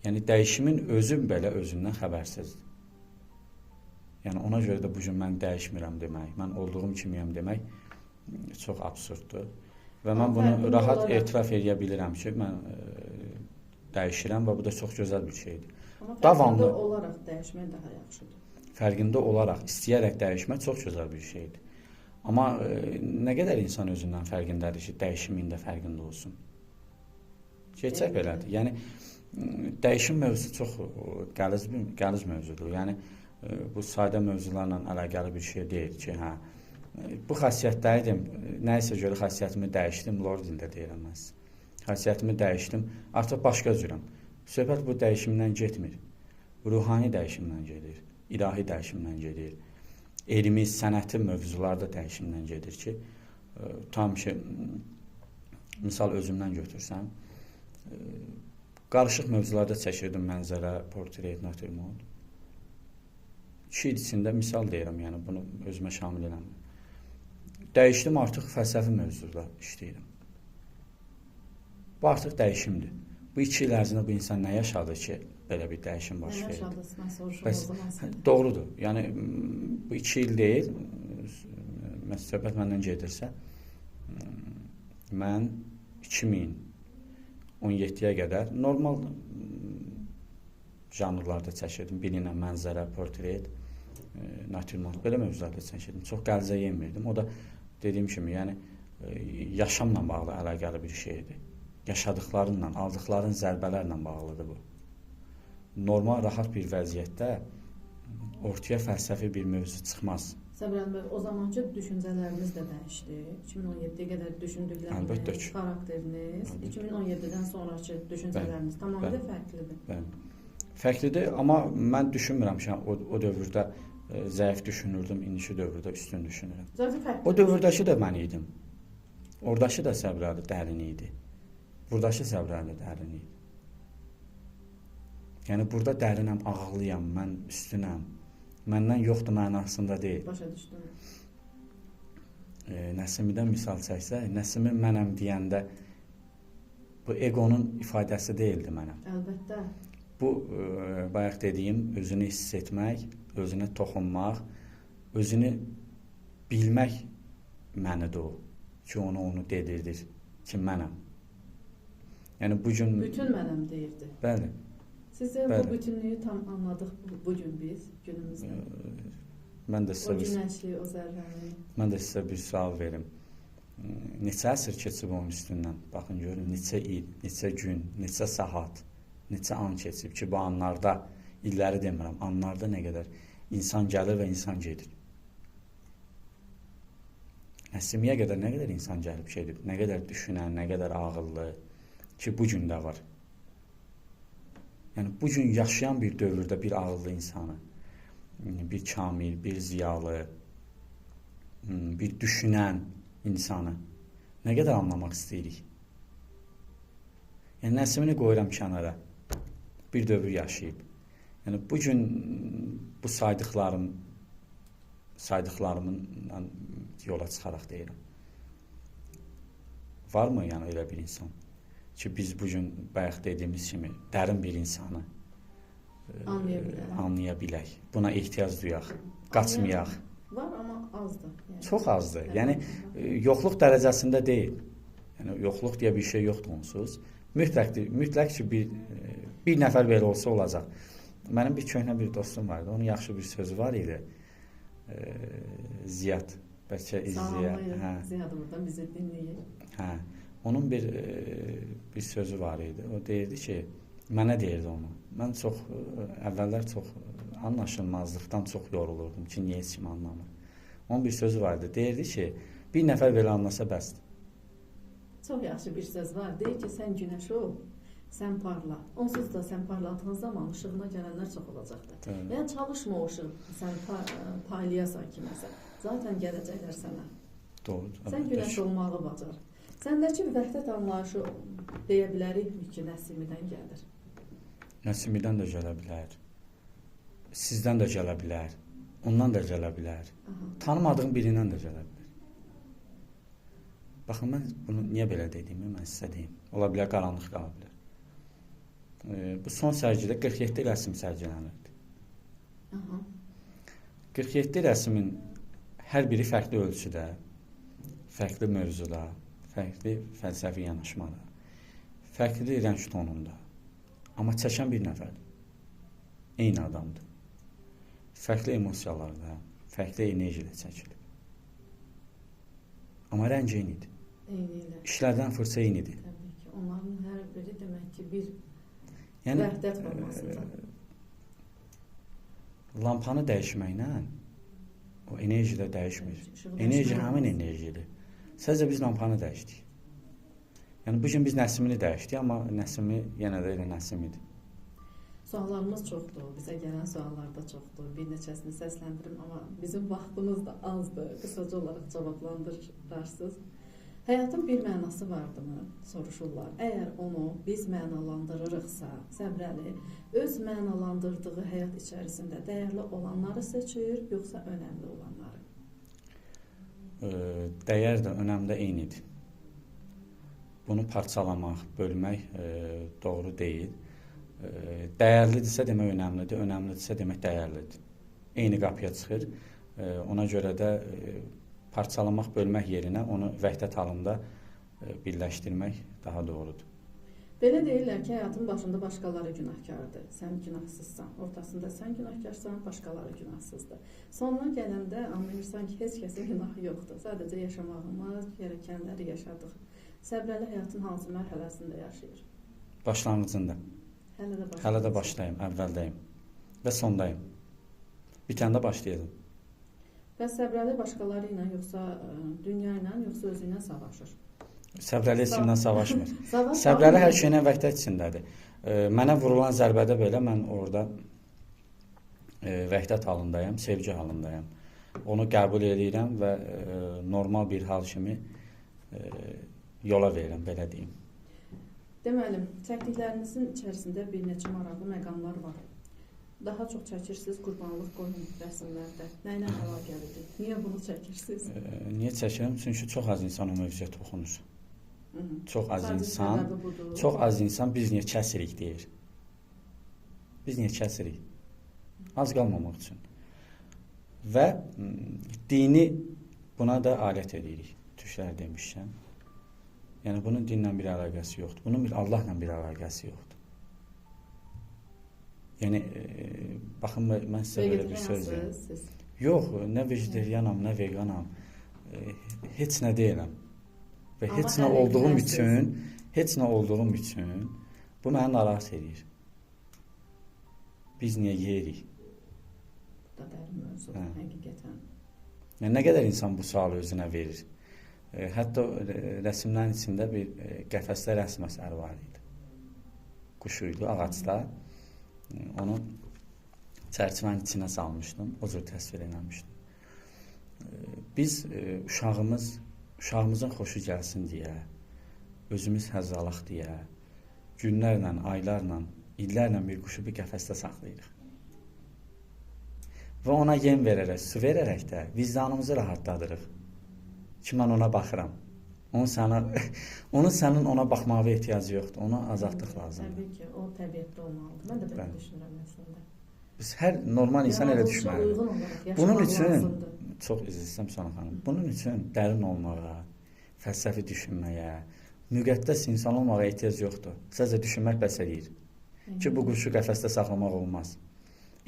Yəni, dəyişimin özü belə özündən xəbərsizdir. Yəni, ona görə də bu gün mən dəyişmirəm demək, mən olduğum kimiyəm demək çox absurddur. Və mən bunu rahat etiraf edə bilirəm ki, mən dəyişirəm və bu da çox gözəl bir şeydir. Amma fərqində olaraq dəyişmək daha yaxşıdır. Fərqində olaraq, istəyərək dəyişmək çox gözəl bir şeydir. Amma nə qədər insan özündən fərqindədir ki, dəyişimin də fərqində olsun. Gerçək belədir. Yəni, dəyişim mövzusu çox qəliz mövzudur. Yəni, bu sadə mövzularla əlaqəli bir şey deyil ki, hə, bu xasiyyətdəydim, nəyisə görə xasiyyətimi dəyişdim, lor dildə deyirəm mən sizə. Xasiyyətimi dəyişdim, artıq başqa cürəm. Söhbət bu dəyişimdən getmir. Ruhani dəyişimdən gedir, ilahi dəyişimdən gedir. Elmi, sənəti mövzularda dəyişimdən gedir ki, tam ki, misal özümdən götürsəm, qarışıq mövzularda çəkirdim mənzərə, portret, natürmort. 2 il içində misal deyirəm, yəni bunu özümə şamil eləmirəm. Dəyişdim, artıq fəlsəfi mövzuda işləyirəm. Bu artıq dəyişimdir. Bu 2 il ərzində bu insan nə yaşadı ki, belə bir dəyişim baş Nə verdi? yaşadı? Mən soruşum Bəs, o zaman sizə. Doğrudur. Yəni, bu 2 il deyil, söhbət məndən gedirsə, mən 2017-yə qədər normal janrlarda çəkirdim. Biri ilə mənzərə, portret, natürmort, belə mövzularda çəkirdim. Çox qəlizə yemirdim. O da dediyim kimi, yəni yaşamla bağlı əlaqəli bir şeydir. Yaşadıqlarınla, aldıqların zərbələrlə bağlıdır bu. Normal, rahat bir vəziyyətdə ortaya fəlsəfi bir mövzu çıxmaz. Səbirəli bəy, o zamanki düşüncələriniz də dəyişdi. 2017-yə qədər düşündükləriniz, xarakteriniz, 2017-dən sonraki düşüncələriniz tamamilə fərqlidir. Bəli. Fərqlidir, amma mən düşünmürəm ki, o dövrdə zəif düşünürdüm, indiki dövrdə üstün düşünürəm. O dövrdəki də mən idim. Oradakı da Səbirəli dərin idi. Buradakı Səbirəli dərin idi. Yəni, burada dərinəm, ağıllıyam, mən üstünəm. Məndən yoxdur mənasında deyil. Başa düşdüm. Nəsimidən misal çəksək, Nəsimi mənəm deyəndə bu eqonun ifadəsi deyildi mənəm. Əlbəttə. Bu, bayaq dediyim, özünü hiss etmək, özünə toxunmaq, özünü bilmək mənidir o ki, onu dedirdir ki, mənəm. Yəni, bugün... Bütün mənəm deyirdi. Bəli. Sizin bu bütünlüyü tam anladıq bugün biz, günümüzdə. Mən də sizə O günəşi, o zərrəni. Mən də sizə bir sual verim. Neçə əsr keçib onun üstündən? Baxın, görün, neçə il, neçə gün, neçə saat, neçə an keçib ki, bu anlarda, illəri demirəm, anlarda nə qədər insan gəlir və insan gedir. Nəsimiyə qədər nə qədər insan gəlib gedib, nə qədər düşünən, nə qədər ağıllı ki, bu gün də var. Yəni, bu gün yaşayan bir dövrdə bir ağıllı insanı, bir kamil, bir ziyalı, bir düşünən insanı nə qədər anlamaq istəyirik? Yəni, Nəsimini qoyuram kənara, bir dövr yaşayıb. Yəni, bu gün bu saydıqlarımın yola çıxaraq deyirəm. Varmı yəni elə bir insan ki, biz bu gün bayaq dediyimiz kimi dərin bir insanı anlaya bilək. Buna ehtiyac duyaq, qaçmayaq. Var, amma azdır. Yəni. Çox azdır. Yəni, yoxluq dərəcəsində deyil. Yəni, yoxluq deyə bir şey yoxdur onsuz. Mütləq ki, bir nəfər belə olsa olacaq. Mənim bir köhnə bir dostum var idi. Onun yaxşı bir sözü var idi. Ziyad. Bəlkə izləyə. Salamlayır. Ziyad buradan bizi dinləyir. Hə. Onun bir sözü var idi. O deyirdi ki, mənə deyirdi onu. Mən əvvəllər çox anlaşılmazlıqdan çox yorulurdum ki, niyə heç kim anlamır. Onun bir sözü var idi. Deyirdi ki, bir nəfər belə anlasa bəsdir. Çox yaxşı bir söz var. Deyir ki, sən günəş ol, sən parla. Onsuz da sən parladığın zaman işığına gələnlər çox olacaqdır. Bəli. Yəni, çalışma o işığı, sən paylayasan kiməsə. Zaten gələcəklər sənə. Doğrudur. Sən günəş olmağı bacar. Səndəki vəhdət anlayışı deyə bilərikmi ki, Nəsimidən gəlir? Nəsimidən də gələ bilər. Sizdən də gələ bilər. Ondan da gələ bilər. Aha. Tanımadığın birindən də gələ bilər. Baxın, mən bunu niyə belə dediyimi mən sizə deyim. Ola bilər, qaranlıq qala bilər. Bu son sərgidə 47 rəsm sərgilənirdi. Aha. 47 rəsmin hər biri fərqli ölçüdə, fərqli mövzuda, fərqli fəlsəfi yanaşmada, fərqli rəng tonunda. Amma çəkən bir nəfərdir. Eyni adamdır. Fərqli emosiyalarda, fərqli enerji ilə çəkilib. Amma rəng eynidir. Eynilə. İşlərdən fırça eynidir. Təbii ki, onların hər biri demək ki, bir Yəni, vəhdət formasında. Lampanı dəyişməklə o enerji də dəyişmir. Enerji həmin enerjidir. Sadəcə biz lampanı dəyişdik. Yəni bu gün biz Nəsimini dəyişdik, amma Nəsimi yenə də elə Nəsimidir. Suallarımız çoxdur, bizə gələn suallar da çoxdur. Bir neçəsini səsləndirim, amma bizim vaxtımız da azdır. Qısaca olaraq cavablandırarsınız. Həyatın bir mənası vardımı? Soruşurlar. Əgər onu biz mənalandırırıqsa, Səbrəli öz mənalandırdığı həyat içərisində dəyərli olanları seçir, yoxsa önəmli olanları? Dəyər də, önəm də eynidir. Bunu parçalamaq, bölmək doğru deyil. Dəyərlidirsə demək önəmlidir, önəmlidirsə demək dəyərlidir. Eyni qapıya çıxır. Ona görə də parçalamaq, bölmək yerinə onu vəhdət halında birləşdirmək daha doğrudur. Belə deyirlər ki, həyatın başında başqaları günahkardır, sən günahsızsan. Ortasında sən günahkarsan, başqaları günahsızdır. Sonuna gələndə anlayırsan ki, heç kəsin günahı yoxdur. Sadəcə yaşamağımız gərəkənləri yaşadıq. Səbrəli həyatın hansı mərhələsində yaşayır? Başlanğıcında. Hələ də başdayım, əvvəldəyim və sondayım. Bitəndə başlayacağım. Bəs Səbrəli başqaları ilə, yoxsa dünya ilə, yoxsa özü ilə savaşır? Səbrəli heç kimlə savaşmır. Səbrəli hər şeylə vəhdət içindədir. Mənə vurulan zərbədə belə mən orada vəhdət halındayam, sevgi halındayam. Onu qəbul edirəm və normal bir hal kimi yola verirəm, belə deyim. Deməli, çəkdiklərinizin içərisində bir neçə maraqlı məqamlar var. Daha çox çəkirsiniz qurbanlıq qoyun rəsimlərdə. Nə ilə əlaqəlidir? Niyə bunu çəkirsiniz? Niyə çəkirəm? Çünki çox az insan o mövzuya toxunur. Çox az insan, çox az insan biz niyə kəsirik deyir. Biz niyə kəsirik? Az qalmamaq üçün. Və dini buna da alət edirik. Türklər demişkən. Yəni bunun dinlə bir əlaqəsi yoxdur. Bunun bir Allahla bir əlaqəsi yoxdur. Yəni, baxın, mən sizə belə bir söz deyim. Yox, nə vegetarianam, nə veganam, heç nə deyiləm. Və heç nə olduğum üçün, heç nə olduğum üçün bu məni narahat edir. Biz niyə yeyirik? Bu da dərin mövzudur, həqiqətən. Yəni, nə qədər insan bu sualı özünə verir? Hətta rəsimlərin içində bir qəfəsdə rəsm əsəri var idi. Quşu idi, ağacda. Onu çərçivənin içinə salmışdım, o cür təsvir eləmişdim. Biz uşağımızın xoşu gəlsin deyə, özümüz həzz alaq deyə, günlərlə, aylarla, illərlə bir quşu bir qəfəsdə saxlayırıq. Və ona yem verərək, su verərək də vicdanımızı rahatladırıq. Ki, mən ona baxıram. Onun sənin ona baxmağa ehtiyacı yoxdur. Ona azadlıq lazımdır. Təbii ki, o təbiətdə olmalıdır. Mən də belə düşünürəm əslində. Biz hər normal insan elə düşünməlidir. Bunun üçün, çox üzr istəyirəm Sona xanım, bunun üçün dərin olmağa, fəlsəfi düşünməyə, müqəddəs insan olmağa ehtiyac yoxdur. Sadəcə düşünmək bəs eləyir. Ki, bu quşu qəfəsdə saxlamaq olmaz.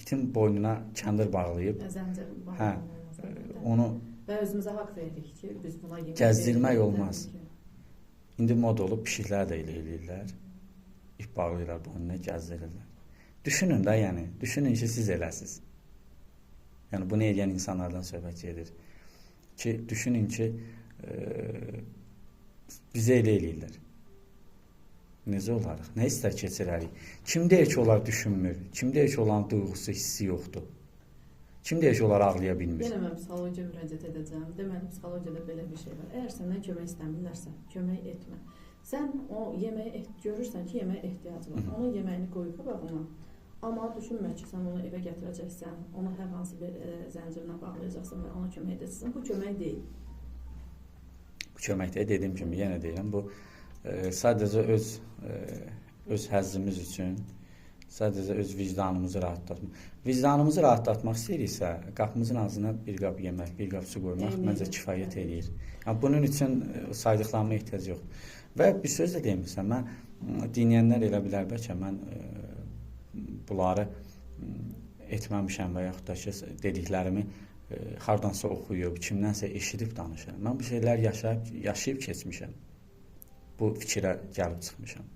İtin boynuna kəndir bağlayıb, onu və özümüzə haqq veririk ki, biz buna yemək gəzdirmək olmaz. İndi mod olub, pişiklər də elə eləyirlər. İp bağlayırlar boynuna, gəzdirirlər. Düşünün də, yəni, düşünün ki, siz eləsiz. Yəni, bunu eləyən insanlardan söhbət gedir. Ki, düşünün ki, bizə elə eləyirlər. Necə olarıq? Nə istər keçirərik? Kim deyir ki, onlar düşünmür? Kim deyir ki, onların duyğusu, hissi yoxdur? Kim deyir ki, onlar ağlaya bilmir? Yenə mən psixologiya müraciət edəcəm. Deməli, psixologiyada belə bir şey var. Əgər səndən kömək istəmirlərsə, kömək etmə. Sən o yeməyə görürsən ki, yeməyə ehtiyacı var. Onun yeməyini qoy qabağına. Amma düşünmə ki, sən onu evə gətirəcəksən, onu hər hansı bir zəncirlə bağlayacaqsan və ona kömək edəcəksən. Bu kömək deyil. Bu kömək deyil, dediyim kimi yenə deyirəm, bu sadəcə öz həzzimiz üçün, sadəcə öz vicdanımızı rahatlatmaq. Vicdanımızı rahatlatmaq istəyiriksə, qapımızın ağzına bir qap yemək, bir qap su qoymaq məncə kifayət eləyir. Yəni, bunun üçün saydıqlarıma ehtiyac yoxdur. Və bir söz də demirsən, mən dinləyənlər elə bilər bəlkə mən bunları etməmişəm və yaxud da ki, dediklərimi hardansa oxuyub, kimdənsə eşidib danışıram. Mən bu şeylər yaşayıb keçmişəm. Bu fikrə gəlib çıxmışam.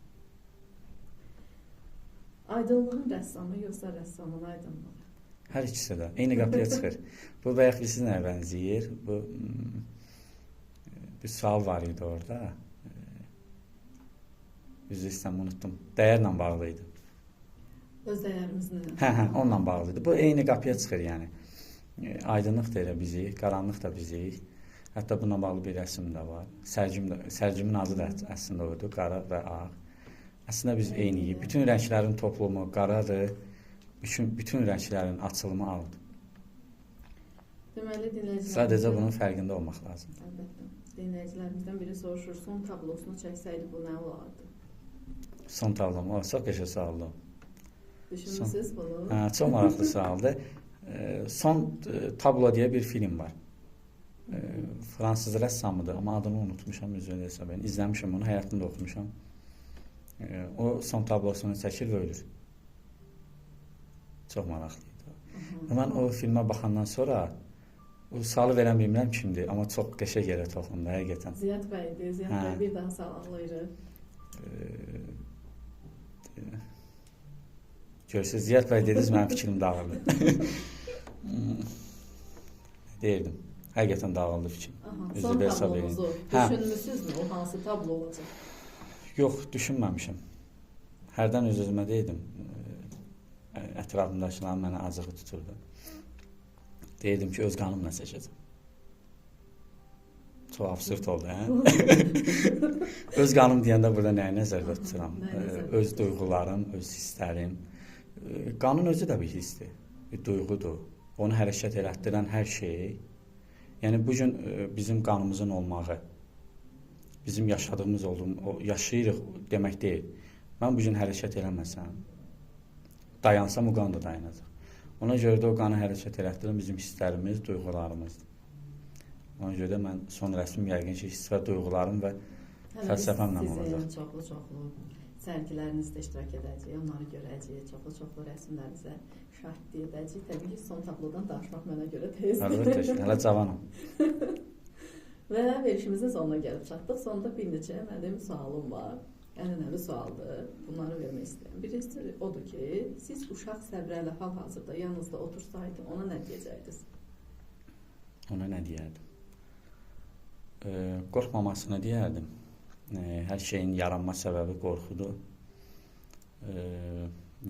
Aydınlığın rəssamı yoxsa rəssamın aydınlığı? Hər ikisi də. Eyni qapıya çıxır. Bu bayaq bilirsiz nəyə bənzəyir? Bu bir sual var idi orada. Üzr istəyirəm, unutdum. Dəyərlə bağlı idi. Öz dəyərimizlə. Hə, onunla bağlı idi. Bu eyni qapıya çıxır yəni. Aydınlıq da elə bizik, qaranlıq da bizik. Hətta bununla bağlı bir rəsm də var. Sərgimin adı da əslində oydu, qara və ağ. Əslində biz eyniyik. Bütün rənglərin toplumu qaradır, bütün rənglərin açılımı ağdır. Deməli, dinləyicilərimizdən... Sadəcə bunun fərqində olmaq lazımdır. Əlbəttə. Dinləyicilərimizdən biri soruşur, son tablosunu çəksəydi bu nə olardı? Son tablomu? Çox qəşəng sualdır. Düşünmüsünüz bunu? Hə, çox maraqlı sualdır. Son tablo deyə bir film var. Fransız rəssamıdır, amma adını unutmuşam, üzrə hesab edin. İzləmişəm onu, həyatında oxumuşam. O son tablosunu çəkir və ölür. Çox maraqlı idi. Mən o filmə baxandan sonra o sualı verən bilmirəm kimdir, amma çox qəşəng yerə toxundu həqiqətən. Ziyad bəydir, Ziyad bəy bir daha salamlayırıq. Görürsünüz, Ziyad bəy dediniz, mənim fikrim dağıldı. Deyirdim, həqiqətən dağıldı fikrim. Son tablonuzu düşünmüsünüzmü, o hansı tablo olacaq? Yox, düşünməmişəm. Hərdən öz-özümə deyirdim, ətrafımdakıların mənə acığı tuturdu. Deyirdim ki, öz qanımla çəkəcəm. Çox absurd oldu, hə? Öz qanım deyəndə burada nəyi nəzərdə tuturam? Öz duyğularım, öz hisslərim. Qanın özü də bir hissdir, bir duyğudur. Onu hərəkət elətdirən hər şey. Yəni, bugün bizim qanımızın olmağı, bizim yaşadığımız olduğum, yaşayırıq demək deyil. Mən bugün hərəkət eləməsəm, dayansam o qan da dayanacaq. Ona görə də o qanı hərəkət elətdirən bizim hisslərimiz, duyğularımızdır. Ona görə də mən son rəsmim yəqin ki, hiss və duyğularım və fəlsəfəmlə olacaq. Sizin çoxlu-çoxlu sərgilərinizdə iştirak edəcəyik, onları görəcəyik, çoxlu-çoxlu rəsmlərinizə şahidlik edəcəyik. Təbii ki, son tablodan danışmaq mənə görə tezdir. Əlbəttə, hələ cavanam. Və verilişimizin sonuna gəlib çatdıq. Sonda bir neçə mənim sualım var. Ənənəvi sualdır. Bunları vermək istəyirəm. Birincisi odur ki, siz uşaq Səbrəli hal-hazırda yanınızda otursaydı, ona nə deyəcəydiniz? Ona nə deyərdim? Qorxmamasını deyərdim. Hər şeyin yaranma səbəbi qorxudur.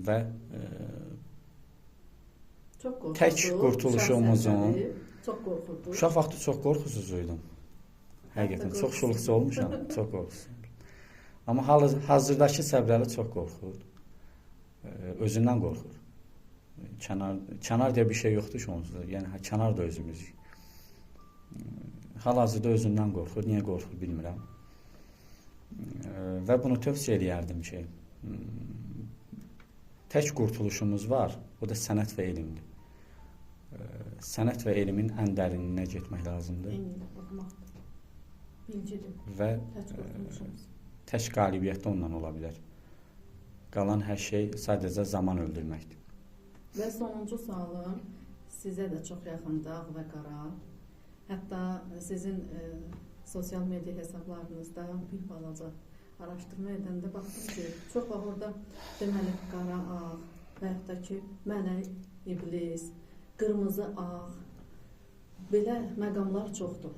Və tək qurtuluşumuzun... Çox qorxurdu. Uşaq vaxtı çox qorxusuz idim. Həqiqətən, çox şuluqçu olmuşam, çox qorxusuz. Amma hazırdakı Səbrəli çox qorxur. Özündən qorxur. Kənar deyə bir şey yoxdur ki, onsuz. Yəni, kənar da özümüzük. Hal-hazırda özündən qorxur. Niyə qorxur bilmirəm. Və bunu tövsiyə eləyərdim ki, tək qurtuluşumuz var, o da sənət və elmdir. Sənət və elmin ən dərinliyinə getmək lazımdır. Eynilə, baxmaqdır. Bilgidir. Və tək qalibiyyət də ondan ola bilər. Qalan hər şey sadəcə zaman öldürməkdir. Və sonuncu sualım sizə də çox yaxındır, ağ və qara. Hətta sizin sosial media hesablarınızda bir balaca araşdırma edəndə baxdım ki, çox vaxt orada deməli qara, ağ və yaxud da ki, mələk, iblis, qırmızı, ağ, belə məqamlar çoxdur.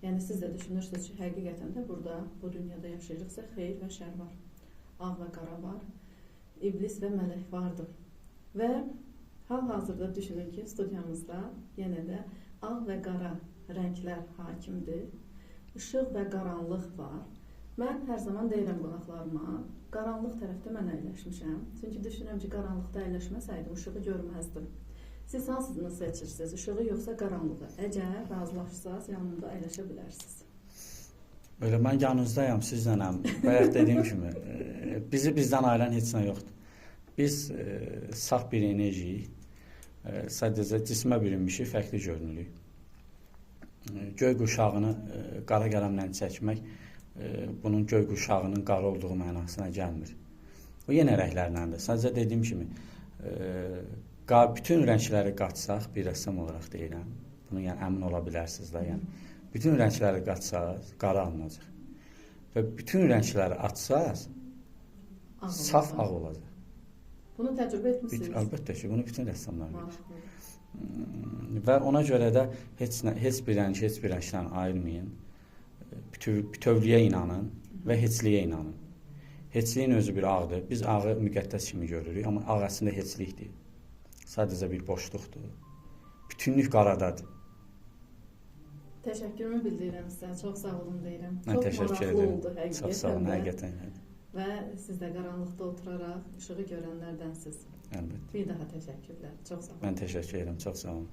Yəni siz də düşünürsünüz ki, həqiqətən də burada, bu dünyada yaşayırıqsa xeyir və şər var, ağ və qara var, iblis və mələk vardır. Və hal-hazırda düşünün ki, studiyamızda yenə də ağ və qara rənglər hakimdir, işıq və qaranlıq var. Mən hər zaman deyirəm qonaqlarıma, qaranlıq tərəfdə mən əyləşmişəm. Çünki düşünürəm ki, qaranlıqda əyləşməsəydim, işığı görməzdim. Siz hansını seçirsiniz, işığı yoxsa qaranlığı? Əgər razılaşsanız, yanımda əyləşə bilərsiniz. Belə mən yanınızdayam, sizlənəm. Bayaq dediyim kimi, bizi bizdən ayıran heç nə yoxdur. Biz saf bir enerjiyik. Sadəcə cismə bürünmüşük, fərqli görünürük. Göy quşağını qara qələmlə çəkmək bunun göy quşağının qara olduğu mənasına gəlmir. O yenə rənglərləndir. Sadəcə dediyim kimi, bütün rəngləri qatsaq, bir rəssam olaraq deyirəm, bunu yəni əmin ola bilərsiniz də, yəni bütün rəngləri qatsaq, qara alınacaq. Və bütün rəngləri açsaq, saf ağ olacaq. Bunu təcrübə etmişsiniz? Əlbəttə ki, bunu bütün rəssamlar bilir. Və ona görə də heç bir rəng, heç bir rəngdən ayırmayın. Bütövlüyə inanın və heçliyə inanın. Heçliyin özü bir ağdır. Biz ağı müqəddəs kimi görürük, amma ağ əslində heçlikdir. Sadəcə bir boşluqdur. Bütünlük qaradadır. Təşəkkürümü bildirirəm sizə. Çox sağ olun deyirəm. Mən Çox təşəkkür maraqlı edirəm. oldu həqiqətən. Çox sağ olun, həqiqətən. Və siz də qaranlıqda oturaraq işığı görənlərdənsiniz. Əlbəttə. Bir daha təşəkkürlər. Çox sağ olun. Mən təşəkkür edirəm. Çox sağ olun.